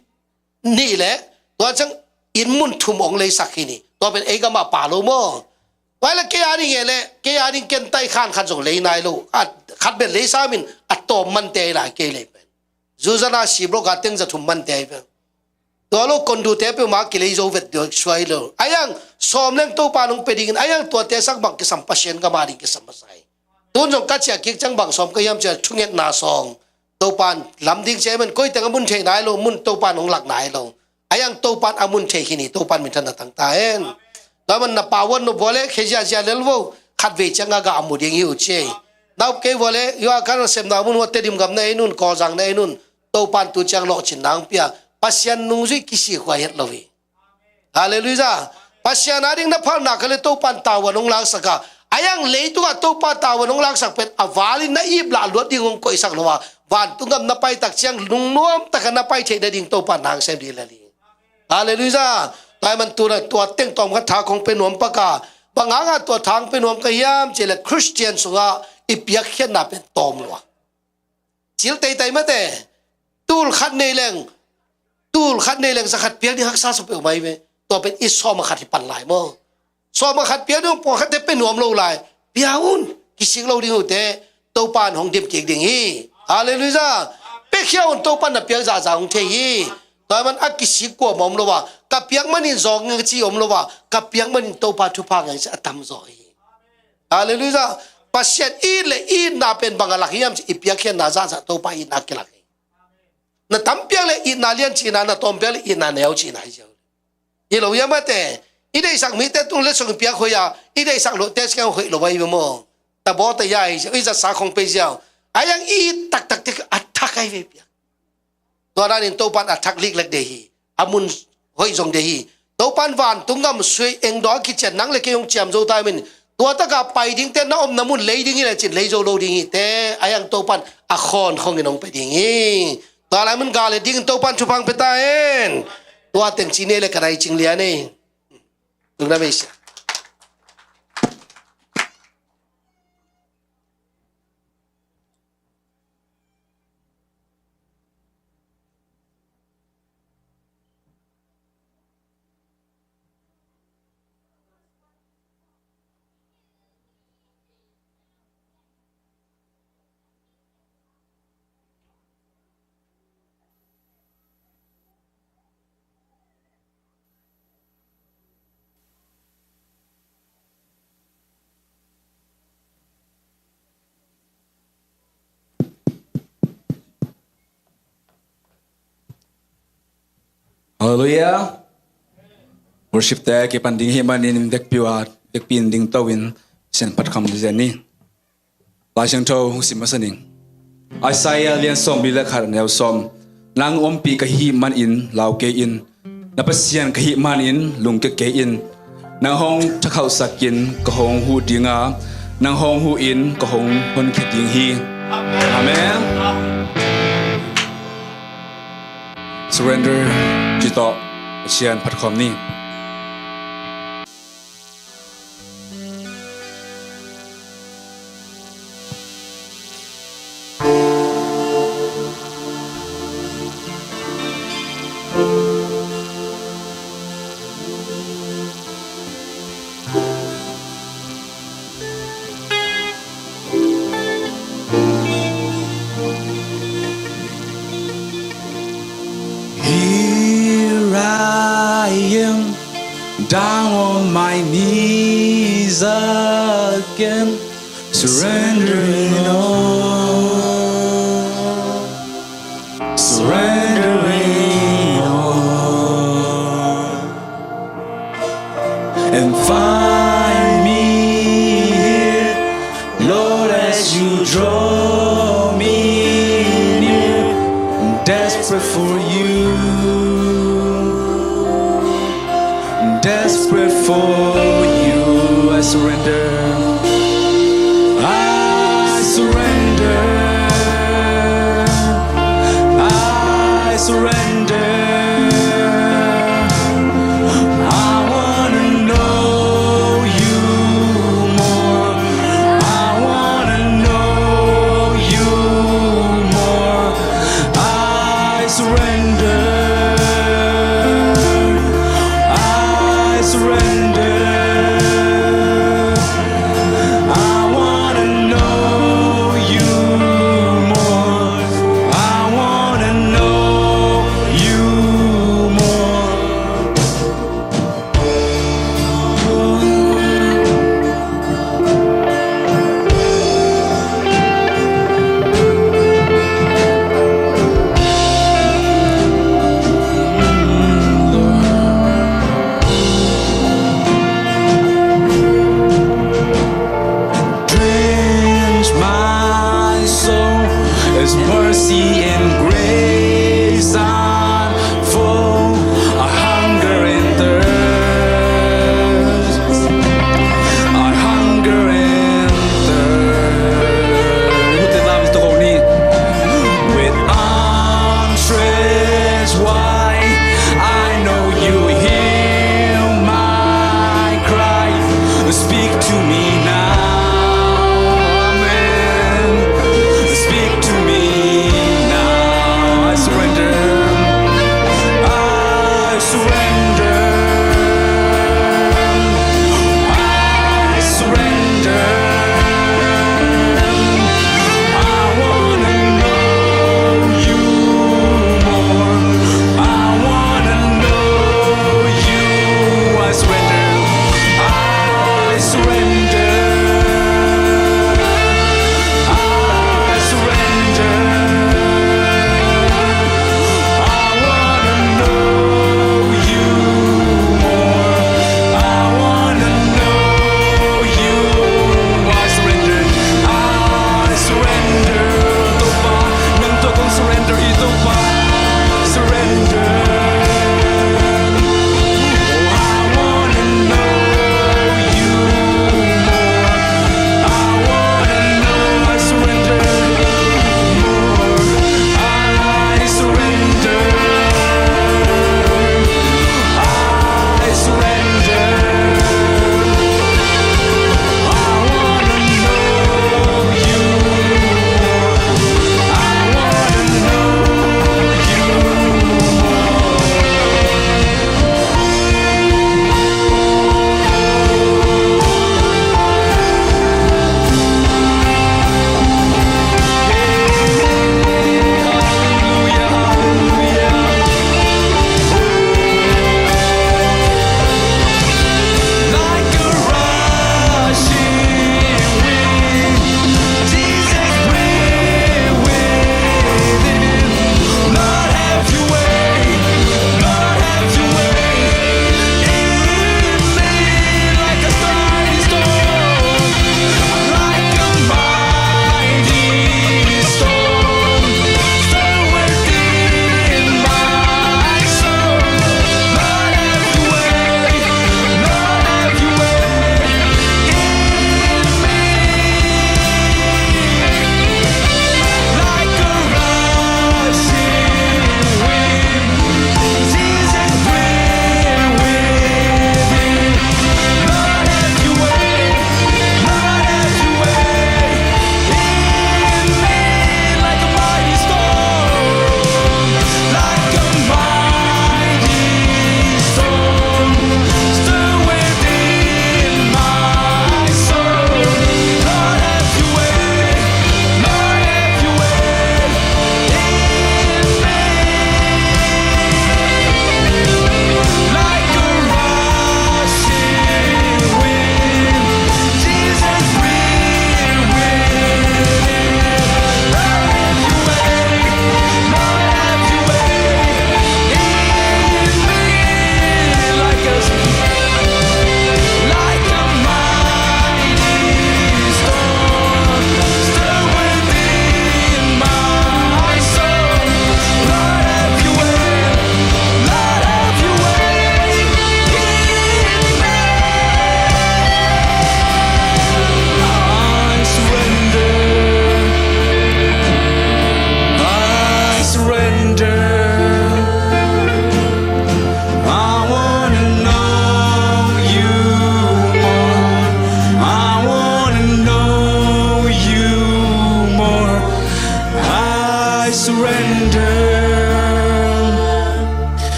nih leh, tua ciang inn mun thum hong leisak hi ni. Tua pen ei gam ah pha lo maw. Tua leh kei ading e leh, kei ading ken taikhan khat zong lei nai lo. A, khat bel lei sa min a tawm mante lai kei lei pen. Zuzana C block a teng za thum mante ai pen. Tua lo kondute peuhmah kilei zo vet deuh suai lo. Ayang sawm leng Topan hong pia dingin, ayang tuate sak bang kisam Pasian gam ading kisam masa hi. Tun zong ka ciah kik ciang bang sawm ka hiam ciah thungetna sawng. Topan lam ding ciah men koi teng a mun thei nai lo, mun Topan hong lak nai lo. Ayang Topan a mun thei hi ni, Topan minthanna tangta hen. Tua man na pau a nop vua leh khezia zia lel vo, khatvei ciang a gah a mu ding hi uh ci ei. Na up kei vua leh, yua kan sepna mun hua Tedim gam na ei nun, Kawlzang na ei nun, Topan tu ciang lawhcin nang pia, Pasian nungzui kisik huai het lo hi. Halleluiah. Pasian ading na phalna kha leh Topan tavuan hong laksak a. Ayang leitungah Topa tavuan hong laksak pen a valin na ip lah luat ding hong koihsak lo a. Vantung gam na pai tak ciang lungnuam taka na pai theih nading Topan na hong sem ding lel hi. Halleluiah. Tua ahih man tu na tua teng tawm khat tha kong pia nuam pak a. Bang hangah tua tha hong pia nuam ka hiam cih leh Khristian sungah i piakkhiatna pen tawm lua. Cil taitai mate. Tul khat nei leng, tul khat nei leng za khat piak ding haksa sa peuhmah hi ve. Tua pen i sawm a khat hi pan lai maw. Sawm a khat piak ding pua khat te pia nuam lo lai. Pia un, kisik lo ding uh teh, Topan hong dim kik ding hi. Halleluiah. Piakhia un, Topan na piak zahzah hong thei hi. Tua ahih man a kisik kuamah om lo a, ka piak manin zawng nge ci om lo a, ka piak manin Topa thupha nge ci a tamzaw hi. Halleluiah. Pasian it le itna pen bang a lak hiam ci i piakkhiatna zahzah Topa itna kilak hi. Na tam piak le itna lian cihna, na tawm piak le itna neu cihna hi ziau. Hi lo hiam mate, i deihsak mite tung le song i piak hoih a, i deihsak loh test keng hoih lo a hi maw. Ta baw ta ya hi ziau, i zatsa khong pei ziau. Ayang i taktak te a thak ai ve piak. Tua danin Topan a thak liklek de hi. A mun hoih zong de hi. Topan vantung gam sui eng dawh a kician nang le kei hong ciam zo ta min. Tua taka pai dingte na omna mun lei ding hi le cin lei zo lo ding hi te. Ayang Topan a khawn khongin hong pe ding hi. Tua lai mun ga le dingin Topan thupha hong pe ta hen. Tua teng ci ne le ka nai cing lian ei. Tung na mei sia. Halleluiah. Worship te kipan ding hi manin dekpi uh a, dekpi in ding to in sian phat kham ding zen ni. Lai Siangtho hong sim masa ning. Isaiah lian sawmli le khat a neu sawm. Nang ompih ka hih manin lau kei in. Na Pasian ka hih manin lungkia kei in. Nang hong thakhauhsak in ka hong huh ding a, nang hong huh in ka hong honkhia ding hi. Amen. Surrender ci tawh Pasian phat khawm ni. Here I am, down on my knees again, surrendering all, surrendering all. And find me here, Lord, as you draw me near. I'm desperate for you. I'm desperate for surrender. I surrender. I surrender. I wanna know you more. I wanna know you more. I surrender. I surrender. I wanna know you more. I wanna know you more. Drench my soul as mercy and grace unfold. I hunger and thirst. I hunger and thirst. With the love is the only. With arms stretched wide, I know you hear my cry. Speak to me now. Amen. Speak to me now. I surrender. I surrender. I surrender. I wanna know you more. I wanna know you. I surrender. I surrender.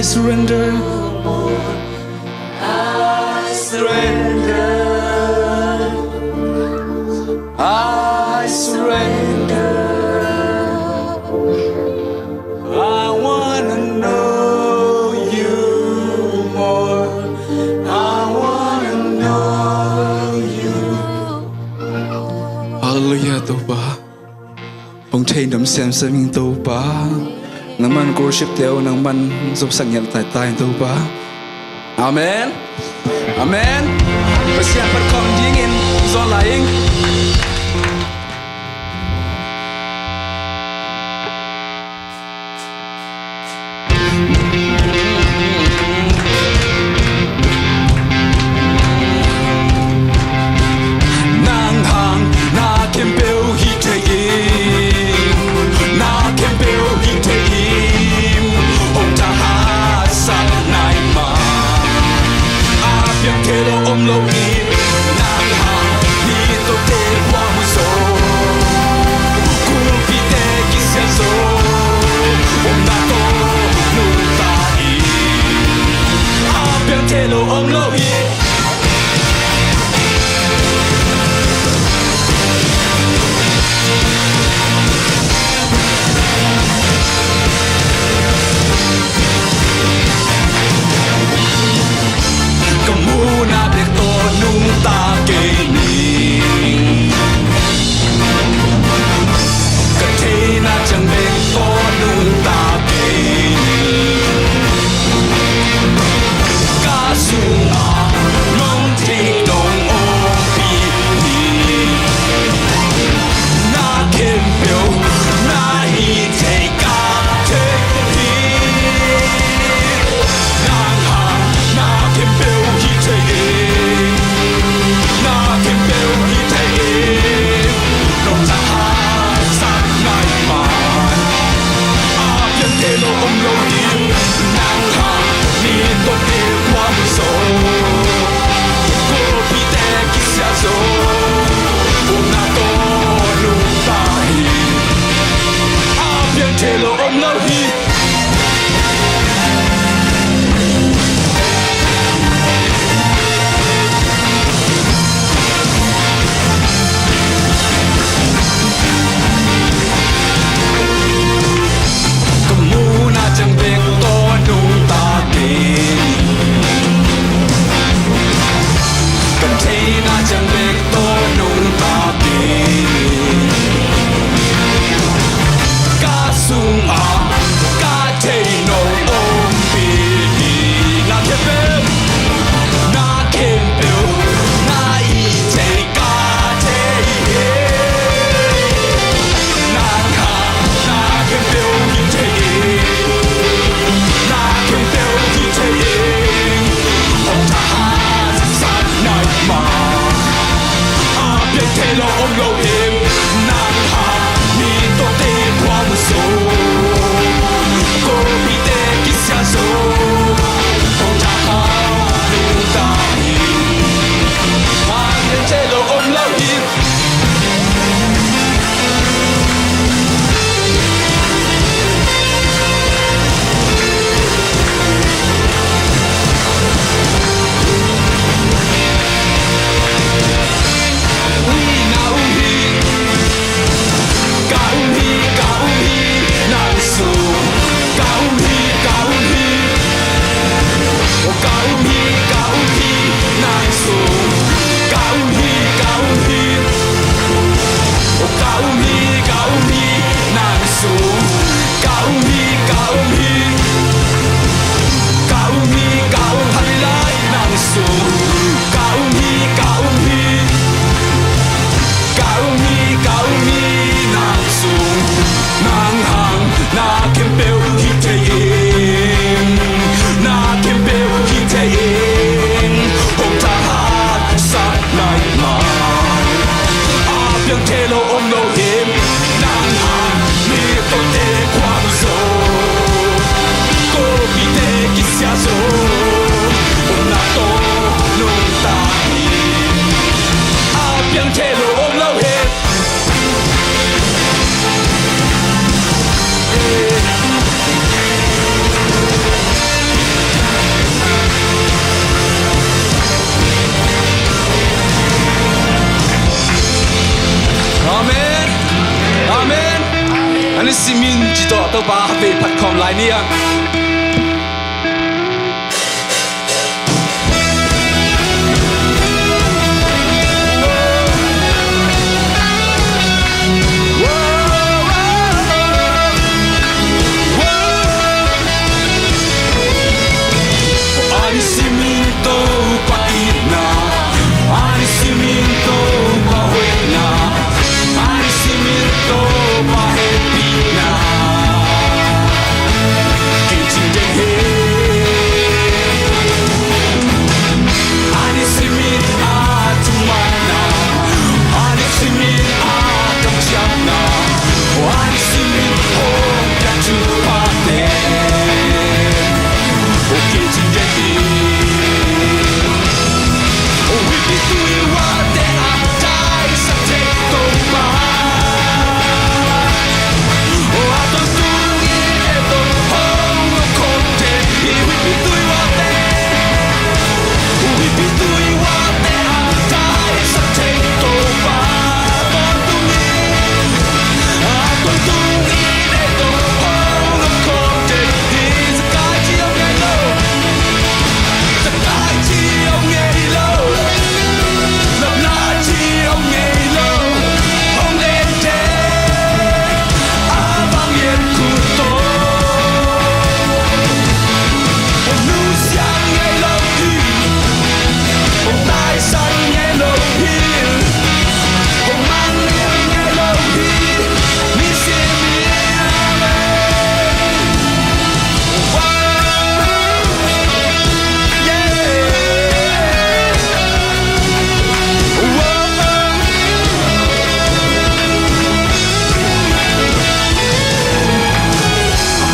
I surrender. I surrender. I surrender. I wanna know you more. I wanna know you. Halleluiah, Topa. Hong thei nuam semsem ing Topa. Nangman worship te uh nangman zopsak ngiat taitai ing Topa. Amen. Amen. Pasian phat khawm dingin zawn lai ing. Nang hang na khempeuh hi thei ing, na khempeuh hi thei ing, hong thahatsak nai mah. A piang thei lo om lo hi. Nang hang mi tawte kuamu zo, kulpite kisia zo, omna tawh nungta hi. A piang thei lo om lo hi. Ka muhna bek tawh nungta kei ning. Ka theihna ciang bek tawh nungta kei ning. Ka sungah nong theih nong ompih hi. Na khempeuh na hi thei ka thei hi. Nang hang na khempeuh hi thei hi. Na khempeuh hi thei hi. Nong thahatsak nai mah. A piang thei lo om lo hi. Nang hang mi tawte kuamu zo, kulpite kisia zo, omna tawh nungta hi. A piang thei lo om lo hi. Ka muhna ciang bek tawh nungta kei ning. Ka theihna ciang bek tawh nungta kei ning. Ka sungah ka theih nong ompih hi. Na khempeuh, na khempeuh na hi thei ka thei hi. Nang hang na khempeuh hi thei hi. Na khempeuh hi thei hi. Hong thahatsak nai mah. A piang thei lo om lo hi. Nang hang mi tawte kuamu zo, kulpite kisia zo, hong thahat nungta hi. A piang thei lo om lo hi. Ka um hi, ka um hi, nang sung. Ka um hi, ka um hi. Oh, ka um hi, ka um hi, nang sung. Ka um hi, ka um hi. Oh, ka um hi, ka um hi, nang sung. Ka um hi, ka um hi. Ka um hi, ka um hi lai nang sung. Ka um hi, ka um hi. Ka um hi, ka um hi nang sung. Nang hang na khempeuh hi thei ing. Na khempeuh hi thei ing. Hong thahatsak nai mah. A piang thei lo om lo hi. Nang hang mi tawte kuamu zo, kulpite kisia zo, omna tawh nungta hi. A piang thei lo om lo hi. Ani simin ci tawh Topa vei phat khawm lai ni a. Ani simin Topa itna, ani simin Topa hoihna, ani simin Topa hehpihna. Kicing dek hi. Ani simin a thumanna, ani simin a kamciamna, ani simin hong piak thupha te.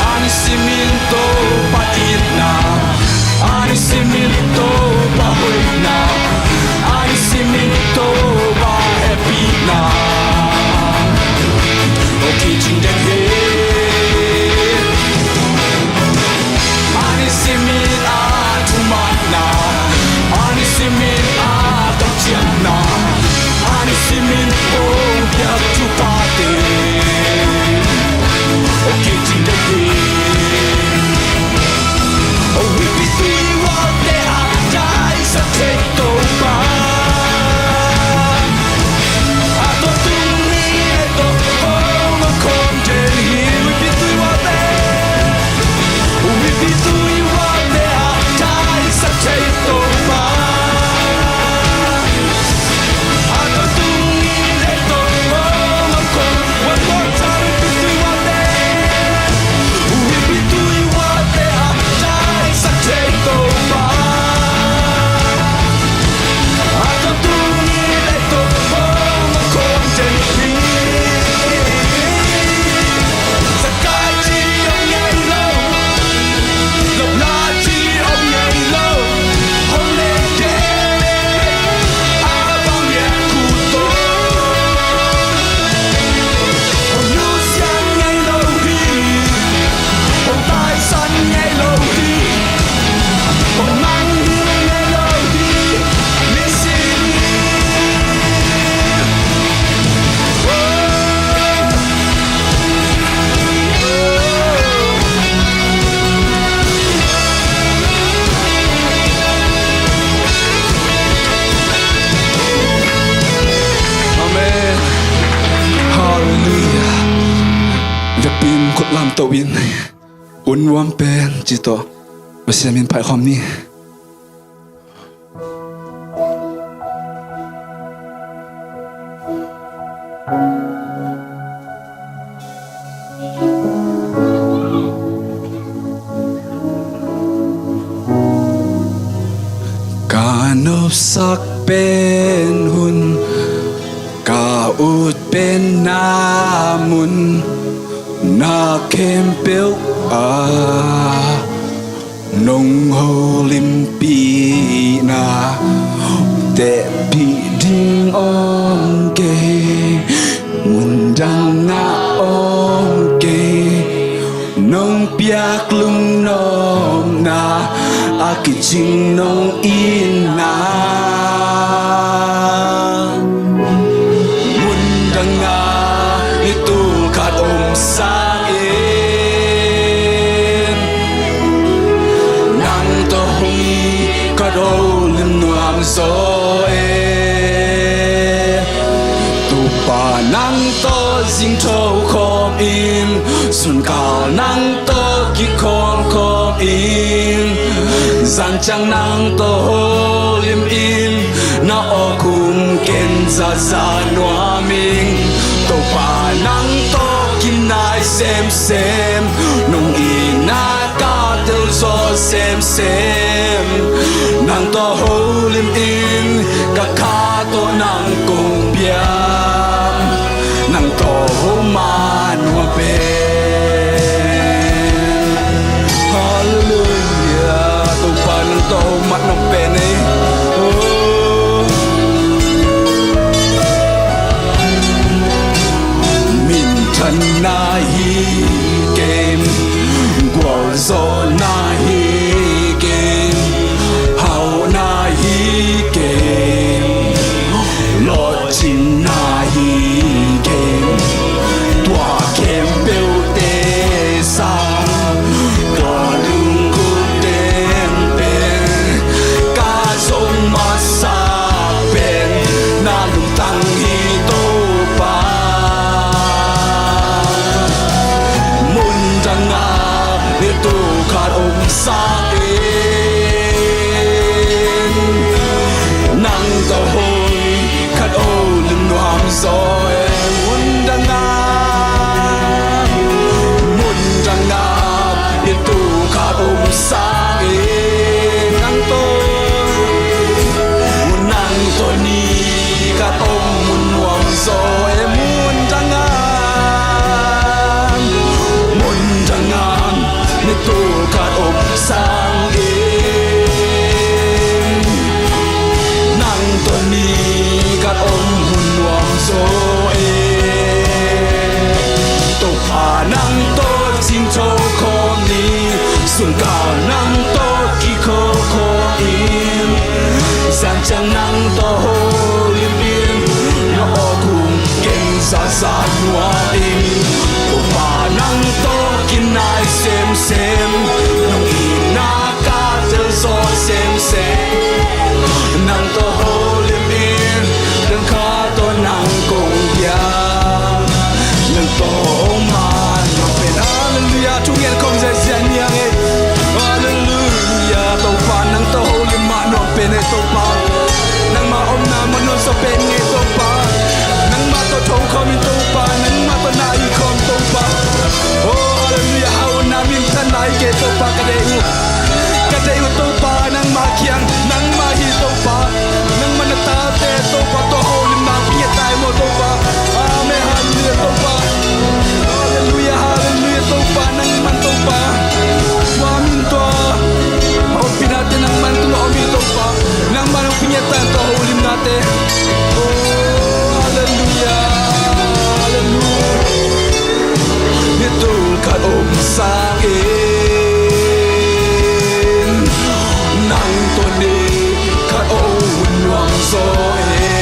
Ani simin Topa itna, ani simin Topa hoihna, ani simin Topa hehpihna. O kicing dek hi. Ani simin a thumanna, ani simin a kamciamna, ani simin hong piak thupha te. O kicing dek hi. O wipi tui wate a dai sa te Topa. Amen. Halleluiah. Vekpi-in khut lamto-in, un nuam pen ci tawh Pasian min paikhawm ni. Ka nopsak pen hun, ka ut pen na mun, na khempeuh ah nong holimpihna tehpih ding om kei, mundang ah om kei, nong piak lungnopna a kicing nong itna. Mundang ah i tul khat om sangin, nang tawh hong khat holim nuam zaw e. Topa nang tawh zingtho khawm in, sunkal nang tawh kikhawm khawm in, zanciang nang tawh holim in, na awk hong ken zaza nuam ing. Topa nang tawh kinai semsem, nong itna ka telzawh semsem, nang tawh holim in, ka kha tawh nang kong piam, nang tawh ho mah nuam pen. Halleluiah. Topa nang tawh ho mah nuam pen ei. Oh. Minthanna hi kei, gualzawhna hi kei, hauhna hi kei, lawhcinna hi kei. Tua khempeuhte sang ka lungkham den pen, ka zong masa pen na lungtang hi Topa. Mun dangah ni tul khat om sangin, nang tawh hong khat holim nuam zaw e. Mun dangah, mun dangah ni tul khat om sangin, nang tawh, nang tawh ni khat om mun nuam zaw e. Mun dangah, mun dangah ni tul khat om sangin, nang tawh ni khat om hun nuam zaw e. Topa nang tawh zingtho khawm ni, sunkal nang tawh kikhawm khawm in, zanciang nang tawh holim in, na awk hong ken zaza nuam ing. Topa nang tawh kinai semsem, nong itna ka telzawh semsem, nang tawh holim in, nang kha tawh nang kong piam, nang tawh ho mah nuam pen. Halleluiah. Thungen khawm ziahziah ni hang e. Halleluiah. Topa nang tawh holim mah nuam pen e Topa. Nangmah omna manun sa pen nge Topa. Nangmah tawh tho khawm in Topa, nangmah tawh na i khawm Topa. Oh, halleluiah. Hau na minthanna hi kei Topa, ka deih uh, ka deih uh Topa, nangmah kiang, nangmah hi Topa. Nangmah na tate Topa tawh holimna hong pia tai maw Topa. Amen. Halleluiah Topa. Halleluiah, halleluiah Topa, nangman Topa. Tua min tua holimnate nangman tungah om hi Topa. Nangman hong pia tai tawh holimnate. Oh, halleluiah, halleluiah. Ni tul khat om sangin, nang tawh ni khat om hun nuam zaw e.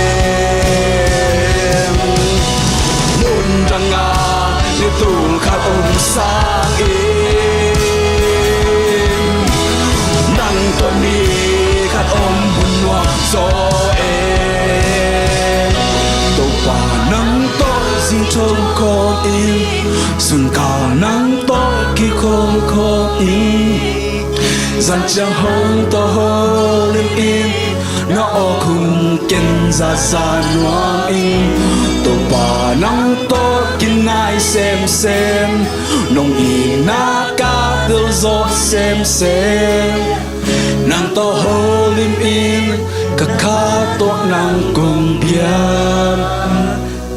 Mun dangah ni tul khat om sangin, nang tawh ni khat om hun nuam zaw e. Topa nang tawh zingtho khawm in, sunkal nang tawh kikhawm khawm in, zanciang hong tawh holim in, na awk hong ken zaza nuam in. Topa nang tawh kinai semsem, nong itna ka telzawh semsem, nang tawh holim in, ka kha tawh nang kong piam,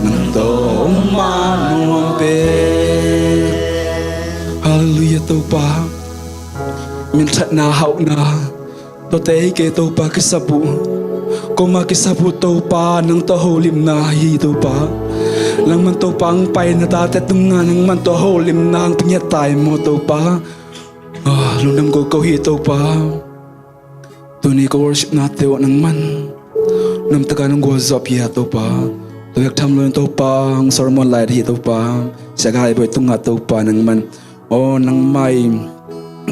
nang tawh om mah nuam pen. Halleluiah Topa. Minthanna, hauhna, tuate hi kei Topa, kisap uh. Koma kisap uh Topa, nang tawh holimna hi Topa. Nangman Topa hong pai na tate tungah nangman tawh holimna hong pia tai maw Topa. Ah, lungdam kawikawi hi Topa. Tuni ka worship nate uh nangman nuamtaka nong gualzawhpih a Topa, Tua bek tham loin Topa, hong sermon lai ding hi Topa. Sia Gai Bawi tungah Topa nangman, aw nangmah i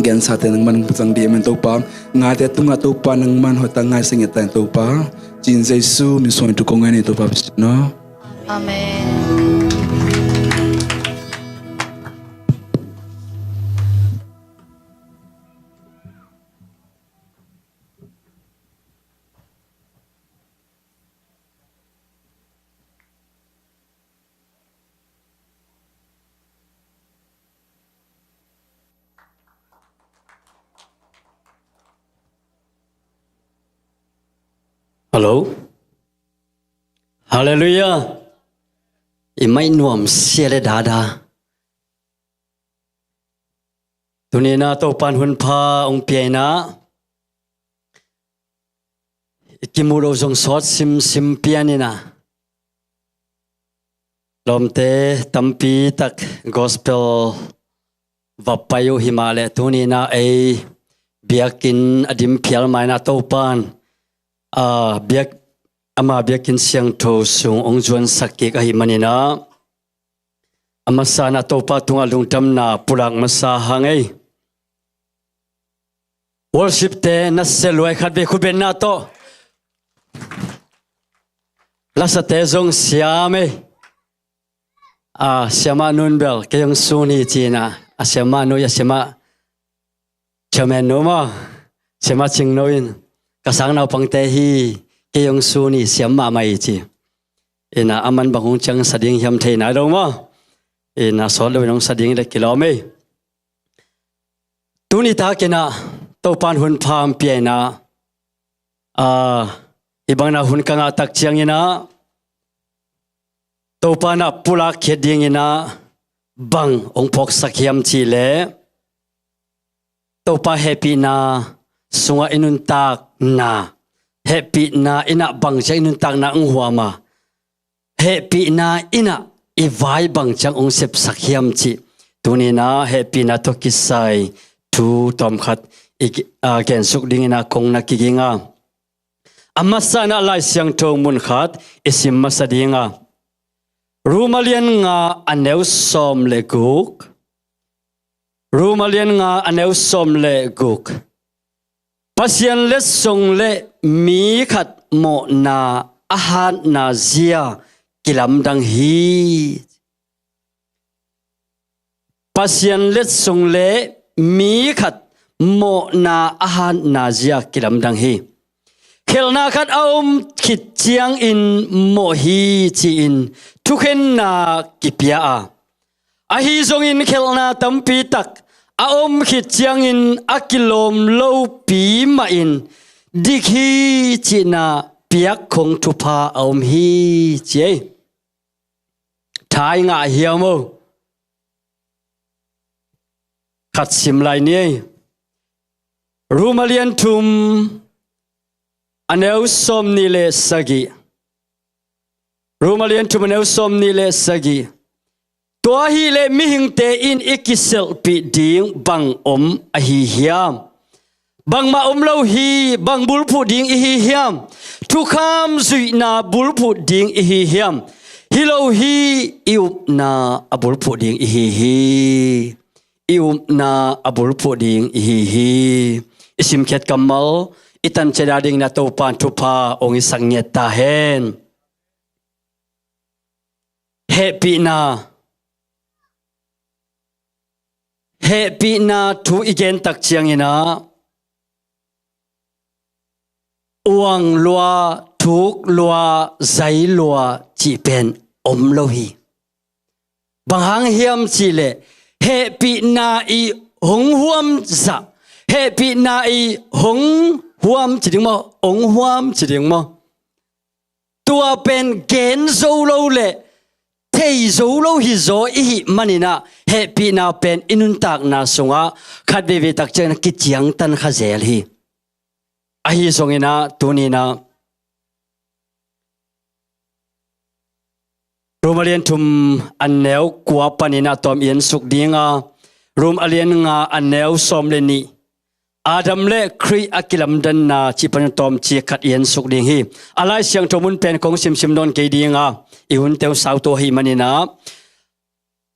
gensate nangman hong pacang dih man Topa. Ngaite tungah Topa nangman hoihtak ngai sangin ta in Topa. Ci-in Jesu min suang in thu kong ngen hi Topa Pasian aw. Amen. Hello. Halleluiah. I maih nuam sia le dada. Tuni-in ah Topa'n hun pha hong pia-in ah, i kimuh loh zong sawt simsim pian-in ah, lawmte tampi tak gospel va pai uh hi mah leh, tuni-in ah ei biakinn a dim phial ma-in ah Topa'n, ah, biak, ama biakinn siangtho sung hong zuansak kik ahih manin ah, a masa-in ah Topa tungah lungdamna pulak masa hang ei. Worship-te na sia luai khat vei khut beng na tawh. Lasate zong siam ei. A siamah nu'n bel kei hong sun hi ci-in ah, a siamah nu, a siamah chairman nu maw, siamah Cingno in, ka sang naupangte hi, kei hong sun hi, siam mahmah hi ci. Ina, aman bang hong ciang sa ding hiam thei nai lo maw. Ina, sawt loin hong sa ding le kilawm ei. Tuni takin ah Topa'n hun pha hong pia-in ah, ah, hih bangin ah hun ka ngah tak ciangin ah, Topa'n ah pulak khiat dingin ah bang hong phawksak hiam cih leh, Topa hehpihna sungah i nuntakna, hehpihna in ah bang ciang i nuntakna hong huam a, hehpihna in ah i vai bang ciang hong sepsak hiam cih. Tuni-in ah hehpihna tawh kisai thu tawmkhat i, ah, gensuk dingin ah kong na kiging a. A masa-in ah Lai Siangtho mun khat i sim masa ding a. Rom a lian nga a neu sawm le guk. Rom a lian nga a neu sawm le guk. Pasian letsong le mi khat mawhna a hatna zia kilamdang hi. Pasian letsong le mi khat mawhna a hatna zia kilamdang hi. Khelhna khat a om khit ciangin mawh hi ci-in thukhenna kipia a, ahi zongin khelhna tampi tak a om khit ciangin a kilawm lopi mahin dik hi cihna piakkhong thupha a om hi ci ei. Tha i ngah hiam aw? Khat sim lai ni ei. Rom a lian thum a neu sawm nih le sagih. Rom a lian thum a neu sawm nih le sagih. Tua ahih leh mihingte in i kiselhpih ding bang om ahi hiam? Bangmah om lo hi. Bang bulphuh ding i hi hiam? Thukham zuihna bulphuh ding i hi hiam? Hi lo hi. I upna a bulphuh ding i hi hi. I upna a bulphuh ding i hi hi. I simkhiat kammal i tanciat a dingin ah Topa'n thupha hong hisak ngiat ta hen. Hehpihna, hehpihna thu i gen tak ciangin ah uang lua, thuk lua, zai lua cih pen om lo hi. Bang hang hiam cih leh hehpihna i hong huam zah, hehpihna i hong huam ci ding maw, hong huam ci ding maw. Tua pen gen zo lo le thei zo lo hi zaw i hih manin ah hehpihna pen i nuntakna sungah khat veivei tak ciangin ah kiciangtan kha zel hi. Ahi zongin ah tuni-in ah Rom a lian thum a neu kua panin ah tawm i ensuk ding a, Rom a lian nga a neu sawm le nih. Adam le Khrih a kilamdanna cih panin tawmcik khat i ensuk ding hi. A Lai Siangtho mun pen kong simsim nawn kei ding a, i hun teng sauto ahih manin ah,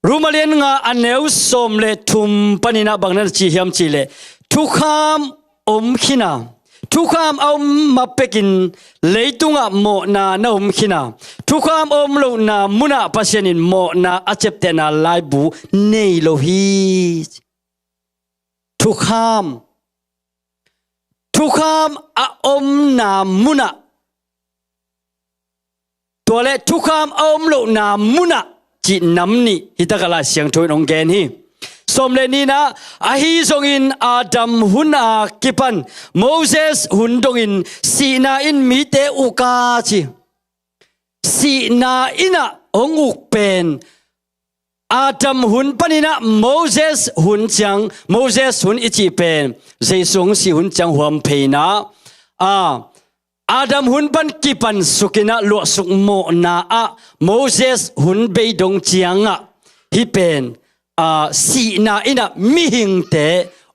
Rom a lian nga a neu sawm le thum panin ah bang na ci hiam cih leh, thukham om khin a, thukham a om ma pekin leitungah mawhna na om khin a, thukham a om lohna munah Pasian in mawhna a ciaptehna laibu nei lo hi. Thukham, thukham a omna munah, tua le thukham a om lohna munah cih nam nih hi takah Lai Siangtho in hong gen hi. Sawm le nihna, ahi zongin Adam hun a kipan Moses hun dongin sihna in mite uk a ci. Sihna in ah hong uk pen Adam hun panin ah Moses hun ciang, Moses hun i cih pen Jesu hong sih hun ciang huam phei in ah, a, Adam hun pan kipan suk in ah luahsuk mawhna ah Moses hun bei dong ciangah hih pen, a, sihna in ah mihingte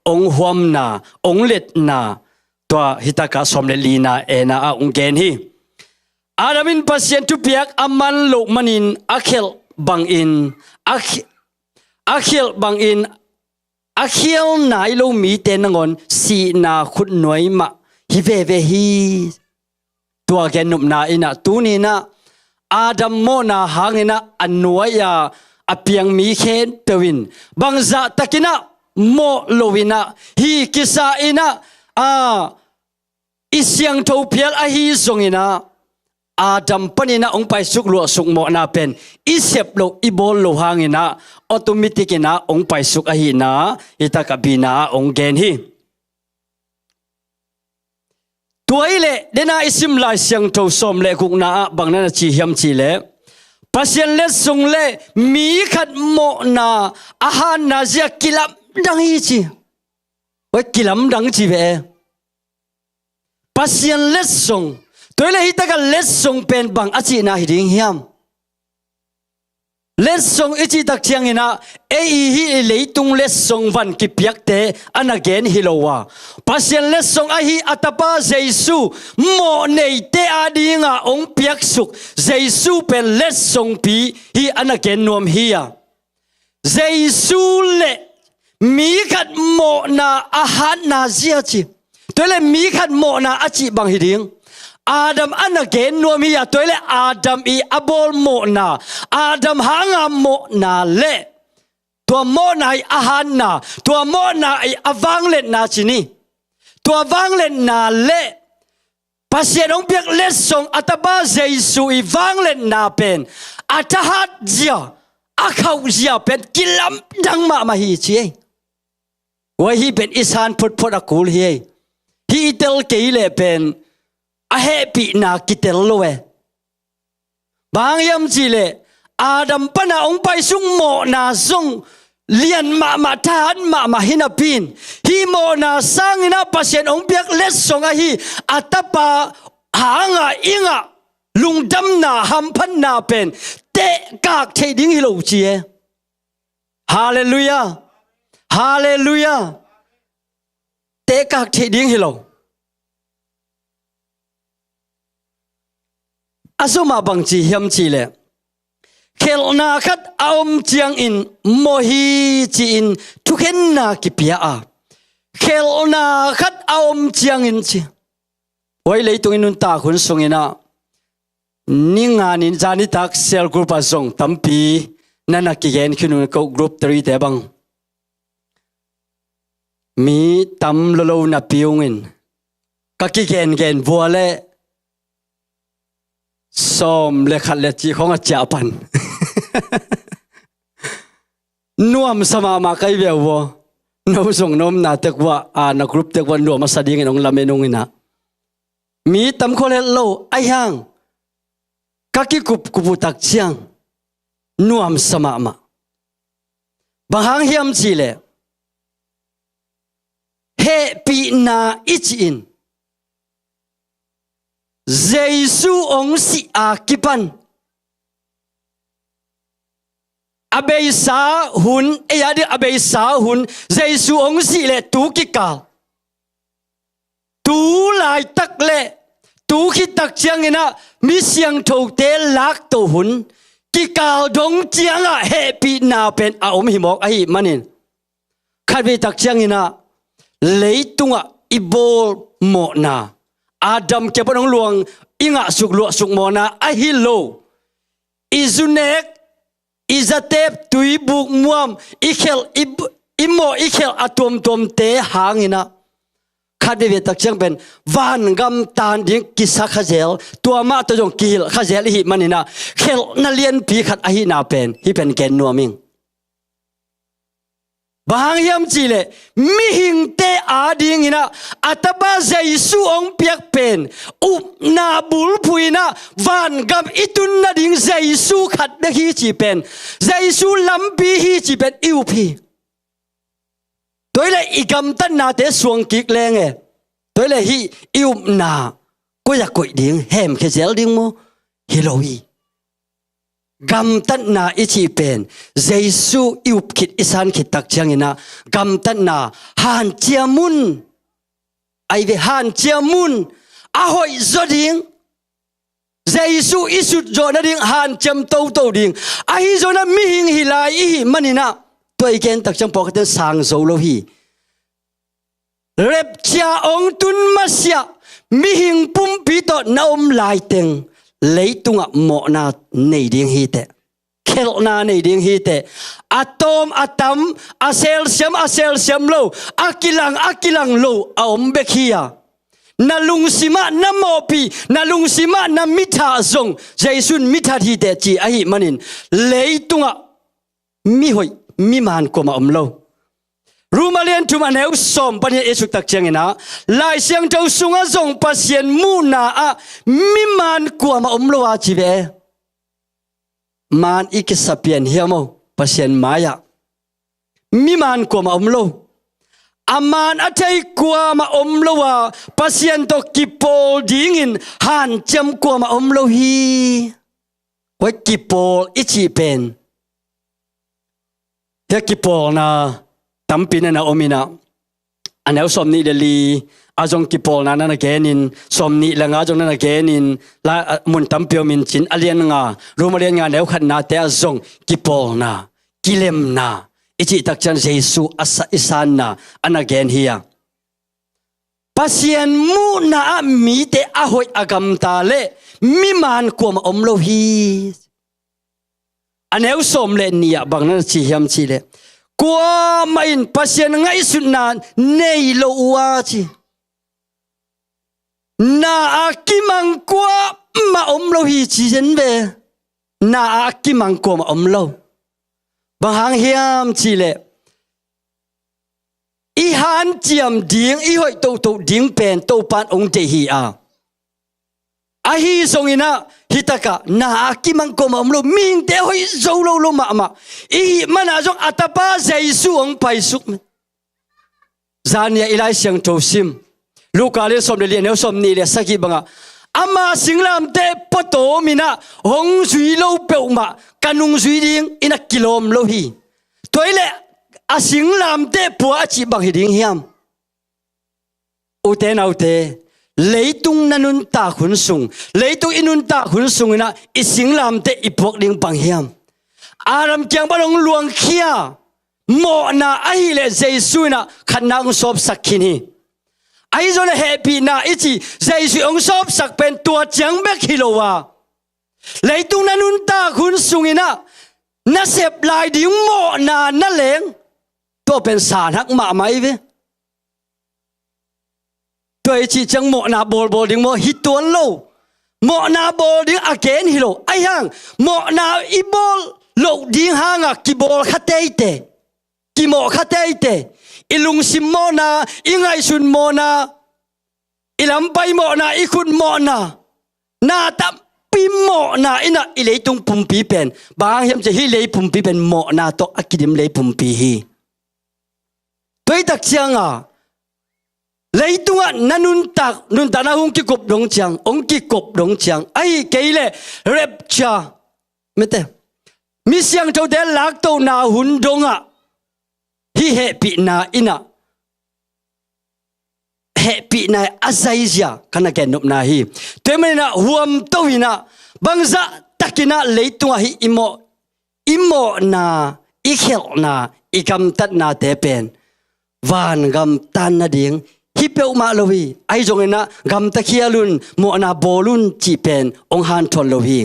hong huamna, hong letna, tua hi takah sawm le lina en a ah hong gen hi. Adam in Pasian thupiak a man loh manin a khialh bangin, a khi-, a khialh bangin a khial nai lo mite nangawn sihna khutnuai mah hi veve hi. Tua gennopna in ah tuni in ah Adam mawhna hangin ah a nuai-a a piang mi khempeuh in bangzah takin ah mawh lo in ah, hi kisa in ah, a, i siangtho phial ahi zongin ah, Adam panin ah hong paisuk luahsuk mawhna pen i sep loh, i bawl loh hangin ah automatic in ah hong paisuk ahihna hi takah B-na ah hong gen hi. Tua hi leh, dena i sim Lai Siangtho sawm le gukna ah bang na na ci hiam cih leh, Pasian letsong le mi khat mawhna a hatna zia kilamdang hi ci. Oi, kilamdang ci ve. Pasian letsong. Tua hi leh hi takah letsong pen bang a cihna hi ding hiam? Letsong i cih tak ciangin ah, ei i hih i leitung letsong van kipiakte a na gen hi lo a, Pasian letsong ahi a Tapa Jesu mawhneite a dingah hong piaksuk Jesu pen letsongpi hi a na gen nuam hi a. Jesu le mi khat mawhna a hatna zia ci. Tua hi leh mi khat mawhna a cih bang hi ding. Adam a na gen nuam hi a, tua hi leh Adam i a bawl mawhna, Adam hanga mawhna le tua mawhna i a hatna, tua mawhna i a vangliatna ci ni. Tua vangliatna le Pasian hong piak letsong a Tapa Jesu i vangliatna pen a thahat zia, a khauh zia pen kilamdang mahmah hi ci ei. Ua hih pen i san photphot a kul hi ei. Hih i tel kei leh pen a hehpihna kitel lo e. Bang hang hiam cih leh Adam pana hong paisuk mawhna zong lian mahmah, thahat mahmah hi napi in, hih mawhna sangin ah Pasian hong piak letsong ahi a Tapa hanga i ngah lungdamna, hamphatna pen tehkak theih ding hi lo ci e. Halleluiah. Halleluiah. Tehkak theih ding hi lo. A zomah bang ci hiam cih leh, khelhna khat a om ciangin mawh hi ci-in thukhenna kipia a, khelhna khat a om ciangin ci. Oi, leitung i nuntak hun sungin ah, ni nga ni zan nitak cell group ah zong tampi na na kigen khin un, ko group three te bang. Mi tam lolo napi ung in ka kigengen vua le sawm le khat le cih khong a ciah pan. Nuamsa mahmah kai ve uh aw. No zong na omna tek uh ah, a, na group tek uh ah nuam a sa dingin hong lamen ung in ah. Mi tam khol het lo, ahi hang ka kikup kup uh tak ciang nuamsa mahmah. Bang hang hiam cih leh, hehpihna i cih in Jesu hong sih a kipan a beisa hun, ei a ding a beisa hun, Jesu hong sih le tu kikal tu laitak le tu khittak cianginah mi siangthote lakto hun kikal dong ciangah hehpihna pen a om hi mawk ahih manin, khatveitak cianginah leitungah i bawl mawhna, Adam kiang pan hong luang i ngahsuk luahsuk mawhna ahi lo, i zunek, i zatep, tuibuk muam, i khelh, i, i mawh i khelh a tuamtuamte hanginah khatveitak ciang pen vangam tan ding kisa khazel, tua mah tawh zong kihilh khazel ihih maninah khelhna lianpi khat ahihna pen hih pen gen nuam ing. Bang hang hiam cihleh mihingte adinginah a tapa Jesu hong piak pen upna bulphuh inah vangam i tun nading Jesu khat bek hi cih pen, Jesu lampi hi cih pen i up hi. Tua hileh i gamtatnate suang kik leng e, tua hileh hih i upna koi a koih ding, hemkhia zel ding maw? Hi lo hi. Gamtatna i cih pen Jesu i up khit i san khittak cianginah gamtatna hanciam un. Ai ve, hanciam un. A hoih zaw ding, Jesu i sutzawh nading hanciam toto ding. Ahi zongin mihing hi lai ihih maninah tua i gentak ciang pawlkhatte in sang zo lo hi. Rapture hong tun masiah mihing pumpi tawh na om laiteng leitungah mawhna nei ding hi teh, khelhna nei ding hi teh. A tawm a tam, a selsiam a selsiam lo, a kilang a kilang lo a om bek hi a, na lungsimah na mawhpih, na lungsimah na mithah zong Jesu in mithat hi teh ci ahih manin leitungah mihoih, mimaan kuamah om lo. Rom a lian thum a neu sawm pan i et suktak cianginah Lai Siangtho sungah zong Pasian muhna ah mimaan kuamah om lo a ci ve. Maan i kisa pian hiam aw Pasian mai-ah? Mimaan kuamah om lo. A maan a thei kuamah om lo a, Pasian tawh kipawl dingin hanciam kuamah om lo hi. Tua kipawl i cih pen, hia kipawlna tampi na na om inah, a neu sawm nih le li a zong kipawlna na na genin, sawm nih le nga zong na na genin, la, a, mun tampi om in cin a lian nga, Rom a lian nga neu khatnate a zong kipawlna, kilemna i cihtak ciang Jesu a sa, i sanna a na gen hi a. Pasian muhna ah mite a hoih a gamta le mimaan kuamah om lo hi. A neu sawm le nih ah bang na ci hiam cihleh, kuamah in Pasian ngaihsutna nei lo uh a ci. Na a kimang kuamah om lo hi ci zen ve. Na a kimang kuamah om lo. Bang hang hiam cihleh, i hanciam ding, i hoih toto ding pen Topan hong deih hi a. Ahi zonginah hitakah na a kimang kuamah om lo, mihingte hoih zo lo lo mahmah. I hih manah zong a tapa Jesu hong paisuk. Zania i Lai Siangtho sim, Luka lian sawm le li a neu sawm nih le sagih bangah, ama singlamteh pua tawm inah hong zui lo peuhmah ka nungzui ding inah kilawm lo hi. Tua hileh a singlamteh pua a cih bang hi ding hiam? Ute naute, leitung na nuntak hun sung, leitung i nuntak hun sunginah i singlamteh i puak ding bang hiam? Adam kiang pan hong luangkhia mawhna ahileh Jesu inah khatna hong sawpsak khin hi. Ahi zonginah hehpihna i cih Jesu hong sawpsak pen tua ciang bek hi lo a, leitung na nuntak hun sunginah na sep lai ding mawhna na leng, tua pen sanhak mahmah hi ve. Tua i cih ciang mawhna bawlbawl ding maw hi tuan lo. Mawhna bawl ding a gen hi lo. Ahi hang mawhna i bawl loh ding hangah kibawl kha teitei, kimawh kha teitei. I lungsim mawhna, i ngaihsun mawhna, i lampai mawhna, i khut mawhna, na tampi mawhna inah i leitung pumpi pen, bang hang hiam cihleh hih lei pumpi pen mawhna tawh a kidim lei pumpi hi. Tua i tak cianga leitungah na nuntak, nuntakna hong kikop dong ciang, hong kikop dong ciang, ahi kei leh rapture, mete, mi siangthote laktohna hun dongah hih hehpihna inah hehpihna a zaizia ka na gennopna hi. Tua ahih manin ah huamto in ah bangzah takin ah leitungah hih i mawh, i mawhna, i khelhna, i gamtatnate pen vangam tan nading hi peuhmah lo hi. Ahi zongin ah gamta khial un, mawhna bawl un cih pen hong hanthawn lo hi.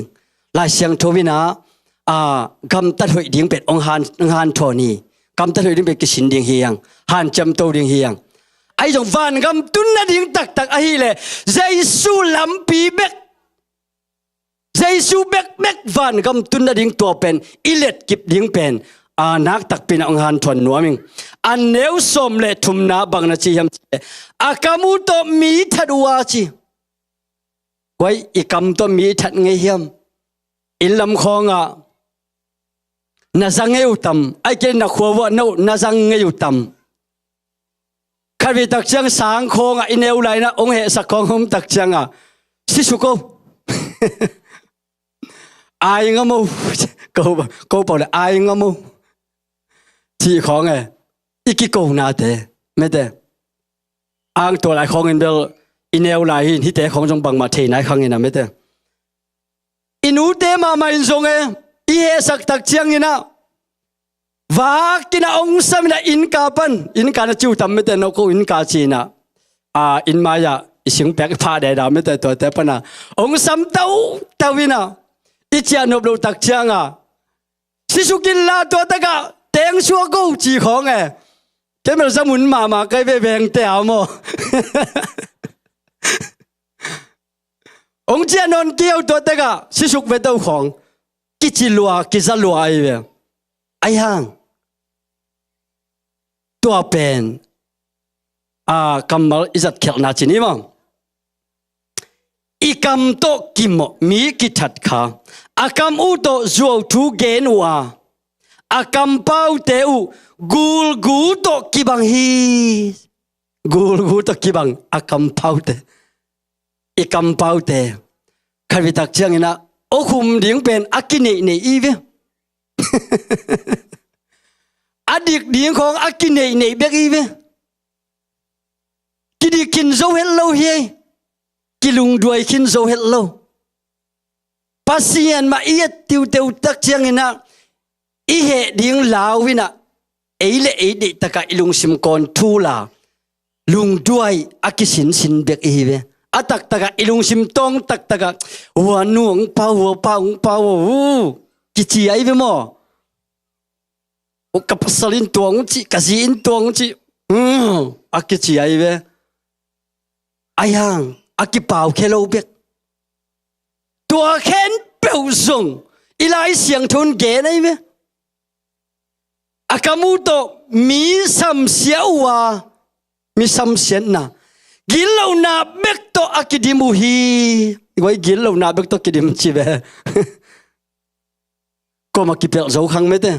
Lai Siangtho in ah, a, gamtat hoih ding pen hong han-, hong hanthawn hi. Gamtat hoih ding pen kisin ding hi hang, hanciamto ding hi hang. Ahi zong vangam tun nading taktak ahih leh Jesu lampi bek, Jesu bekbek vangam tun nading tua pen i letkip ding pen, a, naktakpi in ah hong hanthawn nuam ing. A neu sawm le thumna bang na ci hiam cih leh, a kam uh tawh mi that uh a ci. Koi, i kam tawh mi that ngei hiam? Inn lam khawngah na za ngei uh tam, ahih kei leh na khua vuah na, na za ngei uh tam? Khatvei tak ciang sang khawngah i neu lai in ah hong hehsak khawng om tak ciangah, si suk o. Ai ngam o. Ko, ko pau le ai ngam o cih khawng e. I kikonate, mete. Ang tua lai khawngin bel i neu lai hi in, hihte khawng zong bangmah thei nai khang in ah, mete. I nute mahmah in zong e, i hehsak tak ciangin ah vak in ah hong sam in ah innka pan, innka na ci uh tam, mete, no ko innka ci in ah, a, inn mai-ah i singpek i phah deda, mete, tuate pan ah hong sam tautau in ah, i ciah nop loh tak ciangah, si suk inla tua takah teng suak o ci khawng e. Kei bel za mun mahmah ka hi ve, vengte a maw. Hong ciah nawn kei o, tua takah si suk ve to khawng. Kici lua, kiza lua ahi ve. Ahi hang tua pen, a, kammal i zat khialhna ci ni maw? I kam tawh kimawh mi kithat kha, a kam uh tawh zuauthu gen uh a, a kampaute uh gulgu tawh kibang hi. Gulgu tawh kibang a kampaute. I kampaute khatvei tak ciangin ah, a khum ding pen a kineihneih i ve. A dik ding khawng a kineihneih bek i ve. Kidik khin zo het lo hi ei. Kilungduai khin zo het lo. Pasian mah i et tiuteu tak ciangin ah, i heh ding lau in ah, ei le ei deih takah i lungsim kawn thul a, lungduai a kisinsin bek i hi ve. A taktakah i lungsim tawng taktakah, "Ua nu hong pau, ua pa hong pau, uh," kici ahi ve maw? "Ka pasal in tua hong cih, ka zi in tua hong cih," uh, a kici ahi ve. Ahi hang a kipau khia lo bek. Tua khempeuh zong i Lai Siangtho in gen ahi ve. A kam uh tawh mi samsia uh a, mi samsiatna, gitlohna bek tawh a kidim uh hi. Guai, gitlohna bek tawh kidim ci ve. Kuamah kipelh zo khang mete.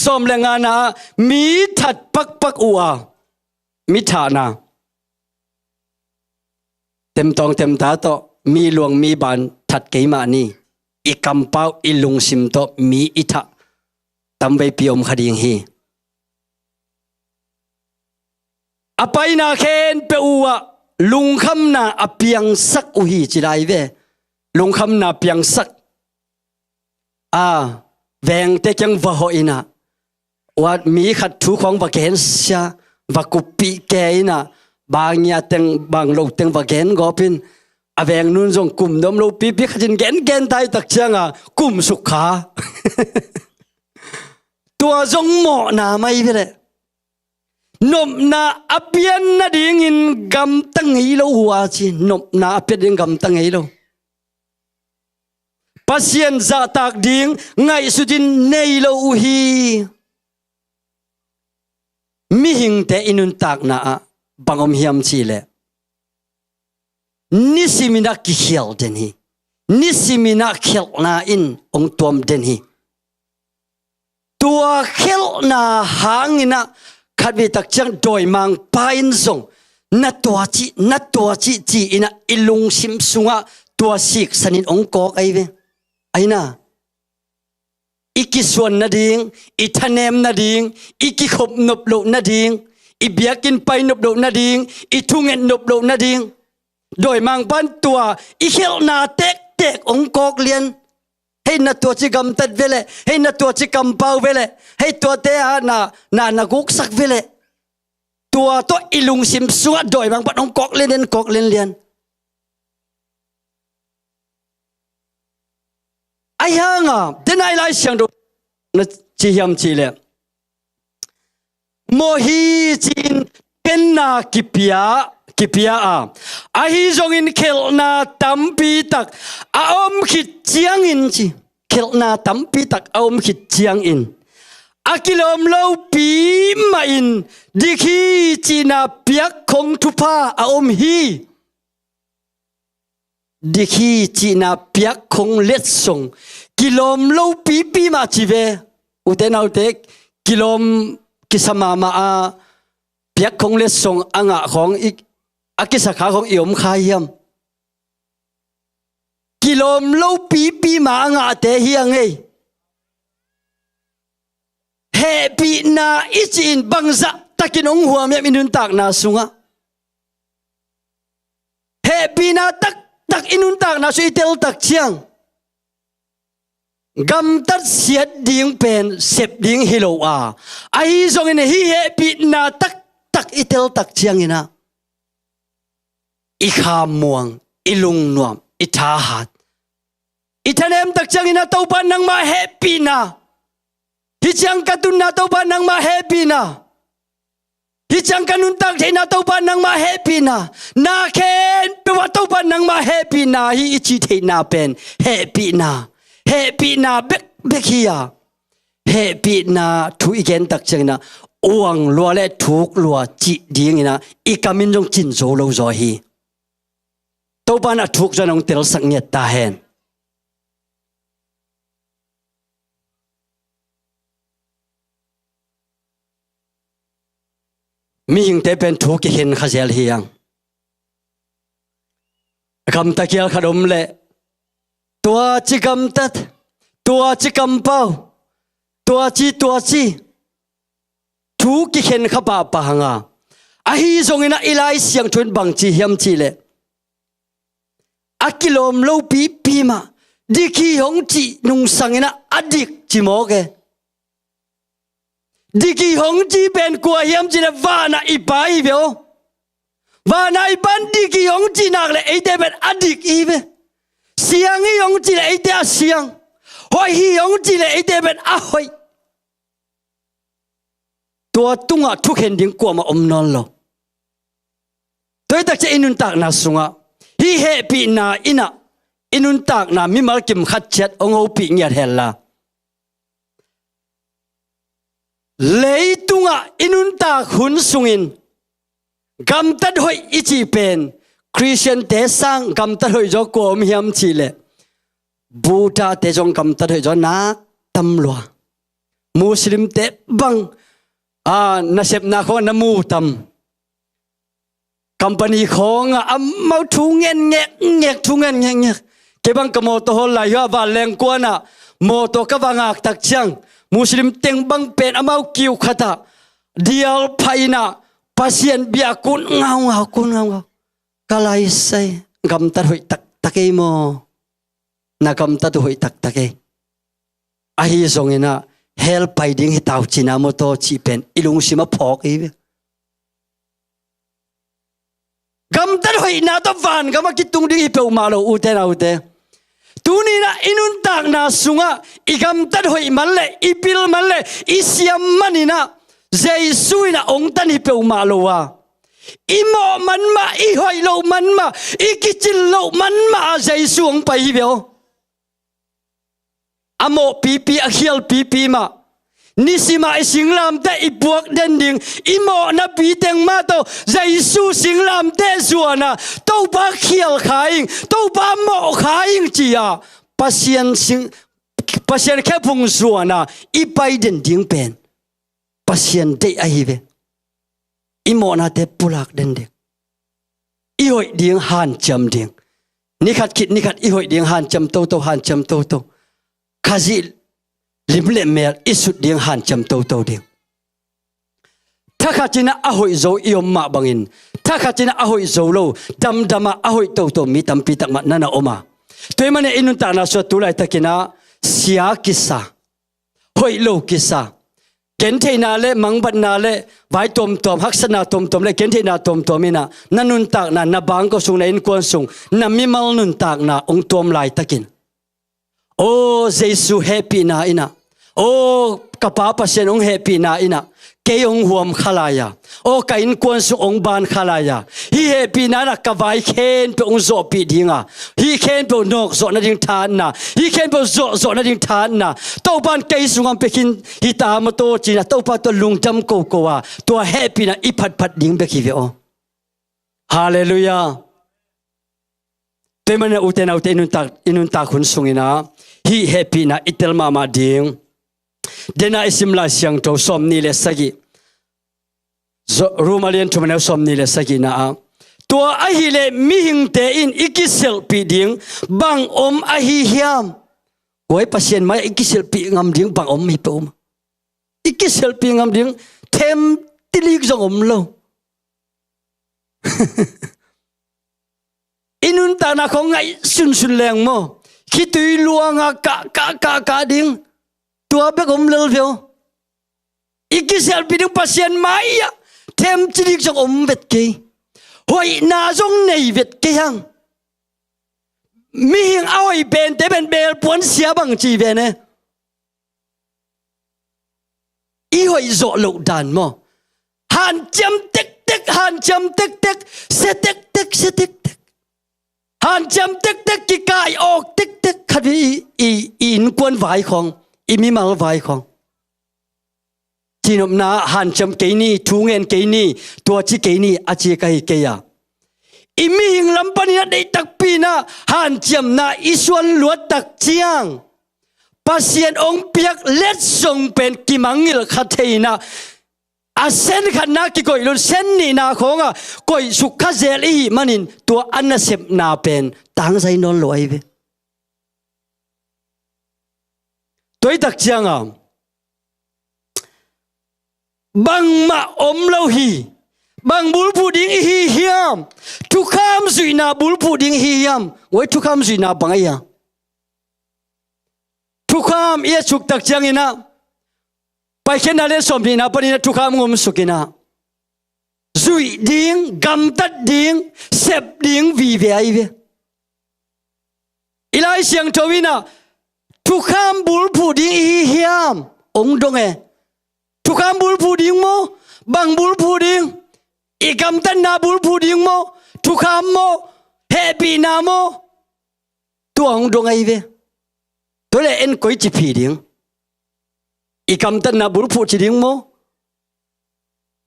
Sawm le ngana ah mi that pakpak uh a, mi thahna. Temtawng temta tawh mi luang mi ban that kei mah ni. I kampau, i lungsim tawh mi i thah tamveipi om kha ding hi. A paina khempeuh uh ah lungkhamna a piangsak uh hi ci lai ve. Lungkhamna piangsak. A, vengte kiang va hawh in ah, ua mi khat thu khawng va gensia, va kuppih ke in ah, bangia teng, bang lo teng va gen gawp in, a veng nun zong kum dom lo pipi khat in gengen tai tak ciangah kum suk kha. Tua zong mawhna mai ve leh. Nopna a pian nadingin gamta ngei lo uh a ci, nopna a pian nading gamta ngei lo. Pasian zahtak ding ngaihsut in nei lo uh hi. Mihingte i nuntakna ah bang om hiam cih leh, nisimin ah kikhial den hi. Nisimin ah khialhna in hong tuam den hi. Tua khialhna hangin ah khatvei tak ciang dawimangpa in zong na tua cih, na tua cih ci-in ah i lungsim sungah tua siksan in hong kawk ahi ve. Ahi na, i kisuan nading, i thanem nading, i kikhop nop loh nading, i biakinn pai nop loh nading, i thunget nop loh nading. Dawimangpa'n tua i khelhna tektek hong kawk lian. Hei na tua ci gamtat ve leh, hei na tua ci kampau ve leh, hei tuate ah na, na, na guksak ve leh. Tua tawh i lungsim sungah dawimangpa'n hong kawk lian, hong kawk lianlian. Ahi hanga, den a i Lai Siangtho na ci hiam cih leh, mawh hi ci-in khenna kipia, kipia a, ahi zongin khelhna tampi tak a om khit ciangin ci. Khelhna tampi tak a om khit ciangin a kilawm lopi mahin dik hi cihna piakkhong thupha a om hi. Dik hi cihna piakkhong letsong kilawm lopipi mah ci ve. Ute naute, kilawm kisa mahmah a piakkhong letsong a ngah khawng i, a kisa kha khawng i om kha hiam? Kilawm lopipi mah a ngahte hi a ngei. Hehpihna i cih in bangzah takin hong huam hiam i nuntakna sungah? Hehpihna taktak i nuntakna sung i tel tak ciang, gamtat siat ding pen sep ding hi lo a, ahi zongin hih hehpihna taktak i tel tak ciangin ah, i khamuang, i lungnuam, i thahat, i thanem tak ciangin ah Topa nangmah hehpihna, hih ciang ka tunna Topa nangmah hehpihna, hih ciang ka nuntak theihna Topa nangmah hehpihna, na khempeuh ah Topa nangmah hehpihna hi i cih theihna pen hehpihna, hehpihna bekbek hi a, hehpihna thu i gen tak ciangin ah uang lua le thuk lua cih dingin ah i kam in zong cin zo lo zaw hi. Topa in a thuk zaw in hong telsak ngiat ta hen. Mihingte pen thu kikhen kha zel hi hang. Gamta khial khat om leh, tua ci gamtat, tua ci kampau, tua ci, tua ci. Thu kikhen kha pahpah hang a, ahi zongin ah i Lai Siangtho in bang ci hiam cih leh, a kilawm lopipi mah, dik hi hong cih nungsangin ah a dik ci mawk e. Dik hi hong cih pen kua hiam cih leh van ah i Pa hi ve aw. Van ah i Pa'n dik hi hong cih nak leh eite pen a dik i hi ve. Siang hi hong cih leh eite a siang, hoih hi hong cih leh eite pen a hoih. Tua tungah thukhen ding kuamah om nawn lo. Tua hi tak ciang i nuntakna sungah hih hehpihna in ah i nuntakna mimal kim khat ciat hong hopih ngiat hen la, leitungah i nuntak hun sungin gamtat hoih i cih pen, Khristiante sang gamtat hoih zaw kua om hiam cih leh, Buddhate zong gamtat hoih zaw nak tam lua. Muslimte bang, a, nasepna khawng na mu tam. Company khawngah amau thu ngen ngekngek, thu ngen ngekngek. Kei bang ka mawtaw hawl lai hi a, vanleng kuanah mawtaw ka va ngak tak ciang, Muslim teng bang pen amau kiu khatah dial phah in ah Pasian bia kun ngaungau, kun ngaungau. Ka lai sai, gamtat hoih taktak ei maw? Na gamtat uh hoih taktak ei. Ahi zongin ah hell pai ding hi tau cina maw taw cih pen i lungsim a phawk i hi ve. Gamtat hoihna tawh vangam a kitung ding hi peuhmah lo, ute naute. Tuni-in ah i nuntakna sungah i gamtat hoih man leh, i pil man leh, i siam manin ah Jesu in ah hong tan hi peuhmah lo a, i mawh man mah, i hoih loh man mah, i kicin loh man mah a Jesu hong pai hi ve aw. A mawhpipi, a khialpipi mah. Nisimah i singlamteh i puak den ding, i mawhnapi teng mah tawh Jesu singlamteh zuan a, Topa khial kha ing, Topa mawh kha ing ci-a Pasian sing, Pasian khephung zuan a i pai den ding pen Pasian deih ahi ve. I mawhnate pulak den ding, i hoih ding hanciam ding. Nikhat khit nikhat i hoih ding hanciam toto, hanciam toto. Khazih lim le mel i sut ding hanciam toto ding. Thakhat in ah a hoih zo i om mah bangin, thakhat in ah a hoih zo lo, damdam ah a hoih toto mi tampi tak mah na na om a. Tua ahih manin i nuntakna sungah tu laitakin ah sia kisa, hoih lo kisa, gentheihna le mangbatna le vai tuamtuam, haksatna tuamtuam le gentheihna tuamtuam in ah na nuntakna, na bangkua sung, na innkuan sung, na mimal nuntakna hong tuam laitakin, aw, Jesu hehpihna in ah, aw, ka Pa Pasian hong hehpihna in ah kei hong huam kha lai a, aw, ka innkuan sung hong ban kha lai a, hih hehpihna in ah ka vai khempeuh hong zawhpih ding a, hih khempeuh nawkzawh nading thahatna, hih khempeuh zawhzawh nading thahatna Topa in kei sungah hong pia khin hi ta maw taw ci-in ah Topa tungah lungdam koko a, tua hehpihna i phatphat ding bek hi ve aw. Halleluiah. Tua ahih manin ah ute naute, i nuntak, i nuntak hun sungin ah hih hehpihna i tel mahmah ding. Dena i sim Lai Siangtho sawmnih le sagih, Zo-, Rom a lian thum, a neu sawmnih le sagihna ah, tua ahih leh mihingte in i kisialhpih ding bang om ahi hiam? Tua Pasian mai-ah i kisialhpih ngam ding bang om hi peuhmah. I kisialhpih ngam ding themtilik zong om lo. I nuntakna khawng ngaih sunsun leng maw, khitui luanga kah, kah, kah, kah ding, tua bek om lel ve aw. I kisialhpih ding Pasian mai-ah themtilik zong om vet kei. Hoihna zong nei vet kei hang. Mihing a hoih pente pen belpuan sia bang ci ven e. I hoih zawh loh dan maw? Hanciam tektek, hanciam tektek, sia tektek, sia tektek. Hanciam tektek, kikai awk tektek, khat i, i, i innkuan vai khawng, i mimal vai khawng. Cinopna hanciam kei ni, thu ngen kei ni, tua ci kei ni, a ci ka hi kei a. I mihing lam panin a deih takpi in ah hanciamna i suan luat tak ciang, Pasian hong piak letsong pen kimangngilh kha thei in ah, a sen khatna kikoih lo-in sen nihna khawngah koihsuk kha zel i hih manin tua a nasepna pen tangzai nawn lo ahi ve. Tua ahih tak ciangah bangmah om lo hi. Bang bulphuh ding i hi hiam? Thukham zuihna bulphuh ding i hi hiam? Tua thukham zuihna bang ahi hiam? Thukham i a suk tak ciangin ah, Paikhiatna lian sawmnihna panin ah thukham hong om suk in ah, zuih ding, gamtat ding, sep ding vive ahi ve. I Lai Siangtho in ah thukham bulphuh ding i hi hiam? Hong dong e. Thukham bulphuh ding maw? Bang bulphuh ding? I gamtatna bulphuh ding maw? Thukham maw? Hehpihna maw? Tua hong dong ahi ve. Tua leh en koici phi ding? I gamtatna bulphuh ci ding maw?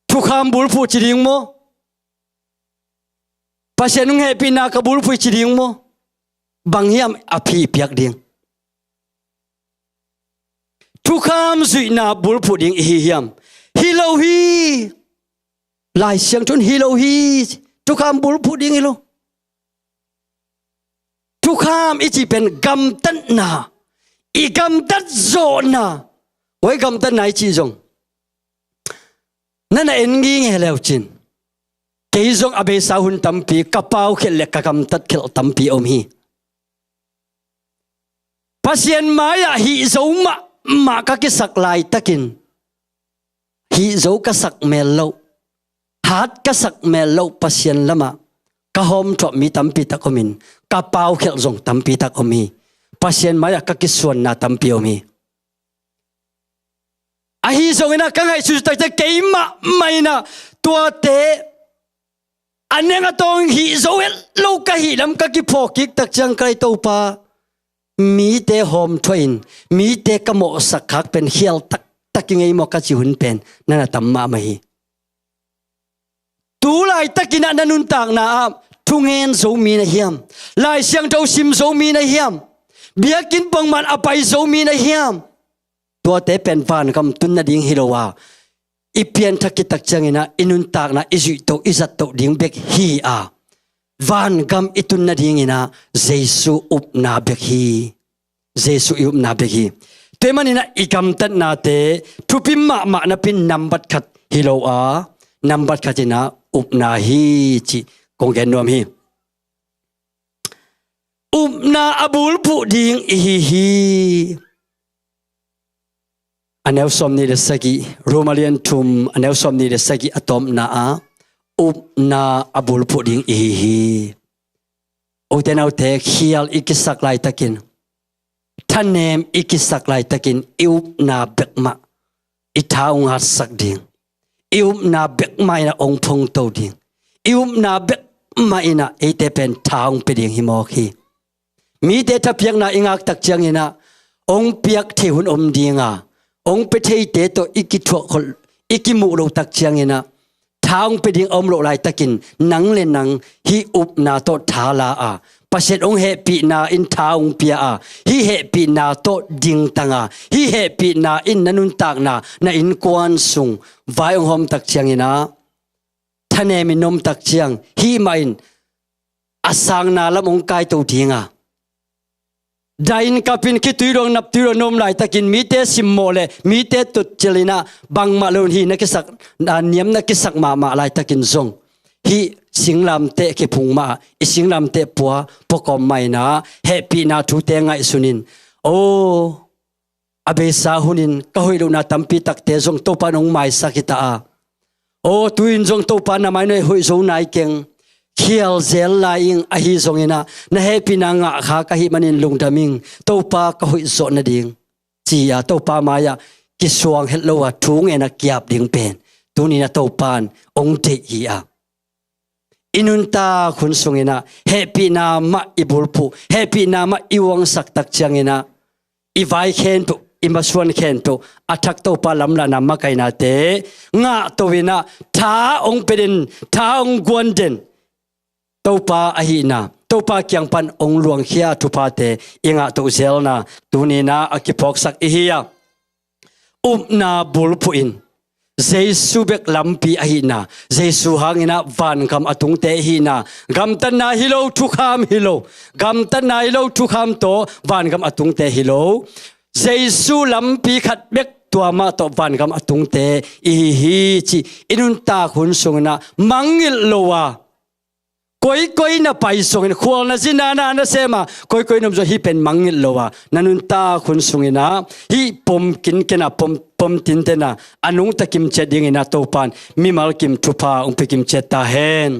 Thukham bulphuh ci ding maw? Pasian hong hehpihna ka bulphuh ci ding maw? Bang hiam a phi i piak ding? Thukham zuihna bulphuh ding i hi hiam? Hi lo hi. Lai Siangtho in hi lo hi. Thukham bulphuh ding hi lo. Thukham i cih pen gamtatna, i gamtat zawhna. Tua gamtatna i cih zong na na en ngei nge leu cin, kei zong a beisa hun tampi ka pau khialh le ka gamtat khialh tampi om hi. Pasian mai-ah hih zo mahmah ka kisak laitakin, hih zo ka sak mel loh, hat ka sak mel loh Pasian lamah ka hawmthawh mi tampi tak omin, ka pau khialh zong tampi tak om hi. Pasian mai-ah ka kisuanna tampi om hi. Ahi zongin ah ka ngaihsut taktak keimah mah in ah tuate a neng a tawng hih zo het lo ka hih lam ka kiphawk kik tak ciang, ka Topa, mite hawmthuahin mite ka mawhsak khak pen khial taktak i ngei maw ka cih hun pen na na tam mahmah hi. Tu laitakin ah na nuntakna ah thungen zo mi na hiam? Lai Siangtho sim zo mi na hiam? Biakinn pongman a pai zo mi na hiam? Tuate pen vangam tun nading hi lo a, i pianthak khit tak ciangin ah i nuntakna i zuihtoh i zattoh ding bek hi a, vangam i tun nadingin ah Jesu upna bek hi. Jesu i upna bek hi. Tua ahih manin ah i gamtatnate thupi mahmah napi-in nambat khat hi lo a, nambat khat in ah upna hi cih kong gen nuam hi. Upna a bulphuh ding i hi hi. A neu sawmnih le sagih, Rom a lian thum, a neu sawmnih le sagih a tawpna ah upna a bulphuh ding i hi hi. Ute naute, khial i kisak laitakin, thanem i kisak laitakin, i upna bek mah i tha hong hatsak ding, i upna bek mah in ah hong phongto ding, i upna bek mah in ah eite pen tha hong pia ding hi mawk hi. Mite thapiakna i ngak tak ciangin ah hong piak thei hun om ding a, hong pia theite tawh i kithuah khol, i kimuh loh tak ciangin ah tha hong pia ding a om loh laitakin, nang le nang hih upna tawh tha la a, Pasian hong hehpihna in tha hong pia a, hih hehpihna tawh dingtang a, hih hehpihna in na nuntakna, na innkuan sung vai hong hawm tak ciangin ah, thanem in na om tak ciang, hih mah in a sangna lam hong kaito ding a, dai-in kap-in khitui luang naptui luang na om laitakin, mite simmawh le mite tutcil in ah bangmah lo in hih na kisak, na niam na kisak mahmah laitakin zong, hih singlamteh kiphung mah ah, i singlamteh pua puakawm mah in ah hehpihna thute ngaihsun in, aw, a beisa hunin ka hoih lohna tampi takte zong Topa in hong maisak hi ta a, aw, tu-in zong Topa na mai nuai hoih zo nai keng, khial zel lai ing, ahi zongin ah na hehpihna ngah kha ka hih manin lungdam ing, Topa ka hoih zawh nading, ci-a Topa mai-ah kisuang het lo a thu ngen a kiap ding pen tuni-in ah Topa in hong deih hi a, i nuntak hun sungin ah hehpihna mah i bulphuh, hehpihna mah i uangsak tak ciangin ah, i vai khempeuh, i masuan khempeuh, a thak Topa lamlahna makainate ngahto in ah, tha hong pia den, tha hong guan den Topa ahihna, Topa kiang pan hong luangkhia thuphate i ngahto zelna tuni-in ah a kiphawksak i hi a, upna bulphuh in, Jesu bek lampi ahihna, Jesu hangin ah vangam a tungte ahihna, gamtatna hi lo, thukham hi lo, gamtatna hi lo, thukham tawh vangam a tungte hi lo, Jesu lampi khat bek, tua mah tawh vangam a tungte i hi hi cih i nuntak hun sungin ah mangngilh lo a, koikoi na pai zongin, khual na zin a, na sem a, koikoi na om zong, hih pen mangngilh lo a, na nuntak hun sungin ah hih pom kinken a, pom, pom tinten a, a nungta kimciat dingin ah Topa in mimal kim thupha hong pia kimciat ta hen.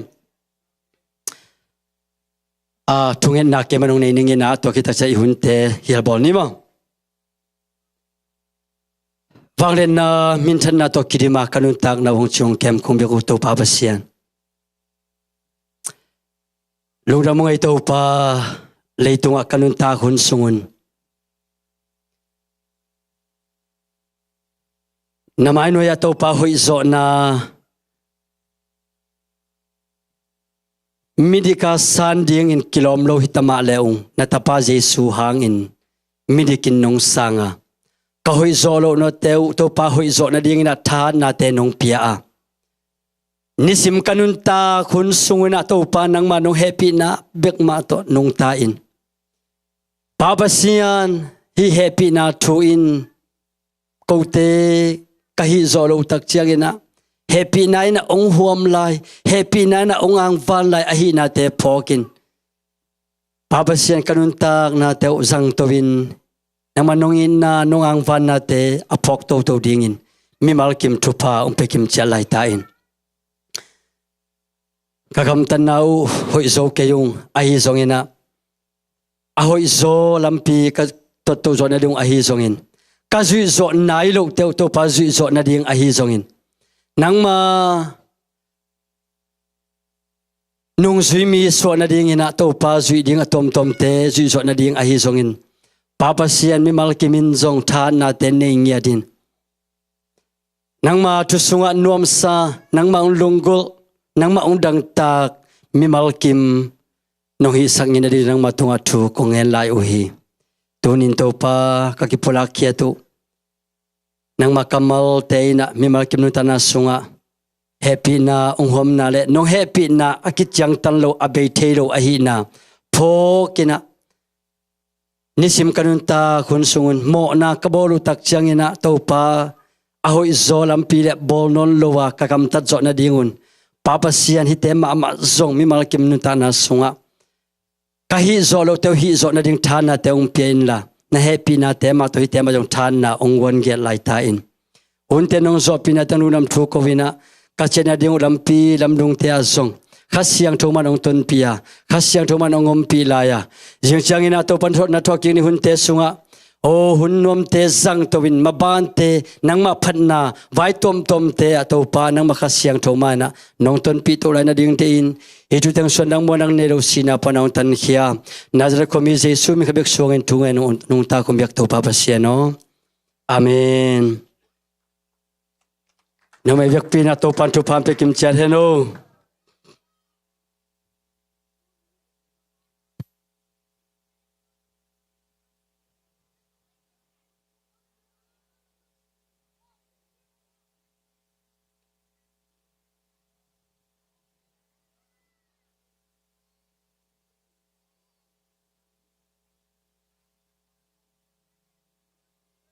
A, thungetna keimah hong nei ning in ah, tua khit tak ciang i hunte hial bawl ni maw. Vangliatna, minthanna tawh kidim a ka nuntakna hong ciong kem kong biak uh Topa Pasian, lungdam ung ei Topa, leitungah ka nuntak hun sungun na mai nuai-ah Topa hoihzawhna, midik a san dingin kilawm lo hi ta mah le ung, na Tapa Jesu hangin midik in nong sang a, ka hoihzawh loh nawte uh Topa hoihzawh nadingin ah thahatnate nong pia a, nisim ka nuntak hun sungun ah Topa nangmah nong hehpihna bek mah tawh nungta in. Pa Pasian, hih hehpihna thu in kote ka hih zawh loh tak ciangin ah, hehpihna in ah hong huam lai, hehpihna in ah hong angvan lai ahihnate phawk in. Pa Pasian, ka nuntaknate uh zangto in, nangmah nong itna, nong angvannate a phawk toto dingin mimal kim thupha hong pia kim ciat lai ta in. Ka gamtatna uh hoihzo kei ung, ahi zongin ah, a hoihzaw lampi ka totto zawh nading uh ahi zongin, ka zuih zawh nai lohte uh Topa zuih zawh nading ahi zongin, nangmah nungzui mi suah nadingin ah Topa zuih ding a tuamtuamte zuih zawh nading ahi zongin, Pa Pasian, mimal kim in zong thahatnate nei ngiat in. Nangmah thu sungah nuamsa, nangmah hong lunggulh, nangmah hong dangtak mimal kim nong hihsak ngei nading nangmah tungah thu kong ngen lai uh hi. Tunin Topa, ka kipulak khiat uh nangmah kammalte in ah mimal kim nuntakna sungah hehpihna hong huamna le nong hehpihna a kiciangtan lo, a bei thei lo ahihna phawk in ah, nisim ka nuntak hun sungun mawhna ka bawl uh tak ciangin ah Topa, a hoih zaw lampi le bawl nawn lo a ka gamtat zawh nadingun Pa Pasian, hihte mahmah zong mimal kim nuntakna sungah ka hih zawh lote uh hih zawh nading thahatnate hong pia inla, na hehpihnate mah tawh hihte mah zong thahatna hong guan gelh lai ta in. Hunte nong zawhpihnate hong lungdam thu ko in ah, ka ciah nading uh lampi lamdungte ah zong Kha Siangtho mah in hong tonpih a, Kha Siangtho mah in hong ompih lai a, zing ciangin ah Topa na thuak kik ni hunte sungah aw hun nuamte zangto in, mabante nangmah phatna vai tuamtuamte ah Topa nangmah Kha Siangtho mah in ah nong tonpih to lai nadingte in, hih thu teng suan dang muan dang nei lo sihna pan hong tankhia Nazareth khuami Jesu min khat bek suangin thu ngen nungta kong biak Topa Pasian aw. Amen. Nangmah i biakpiakna Topa in thupha hong pia kim ciat hen aw.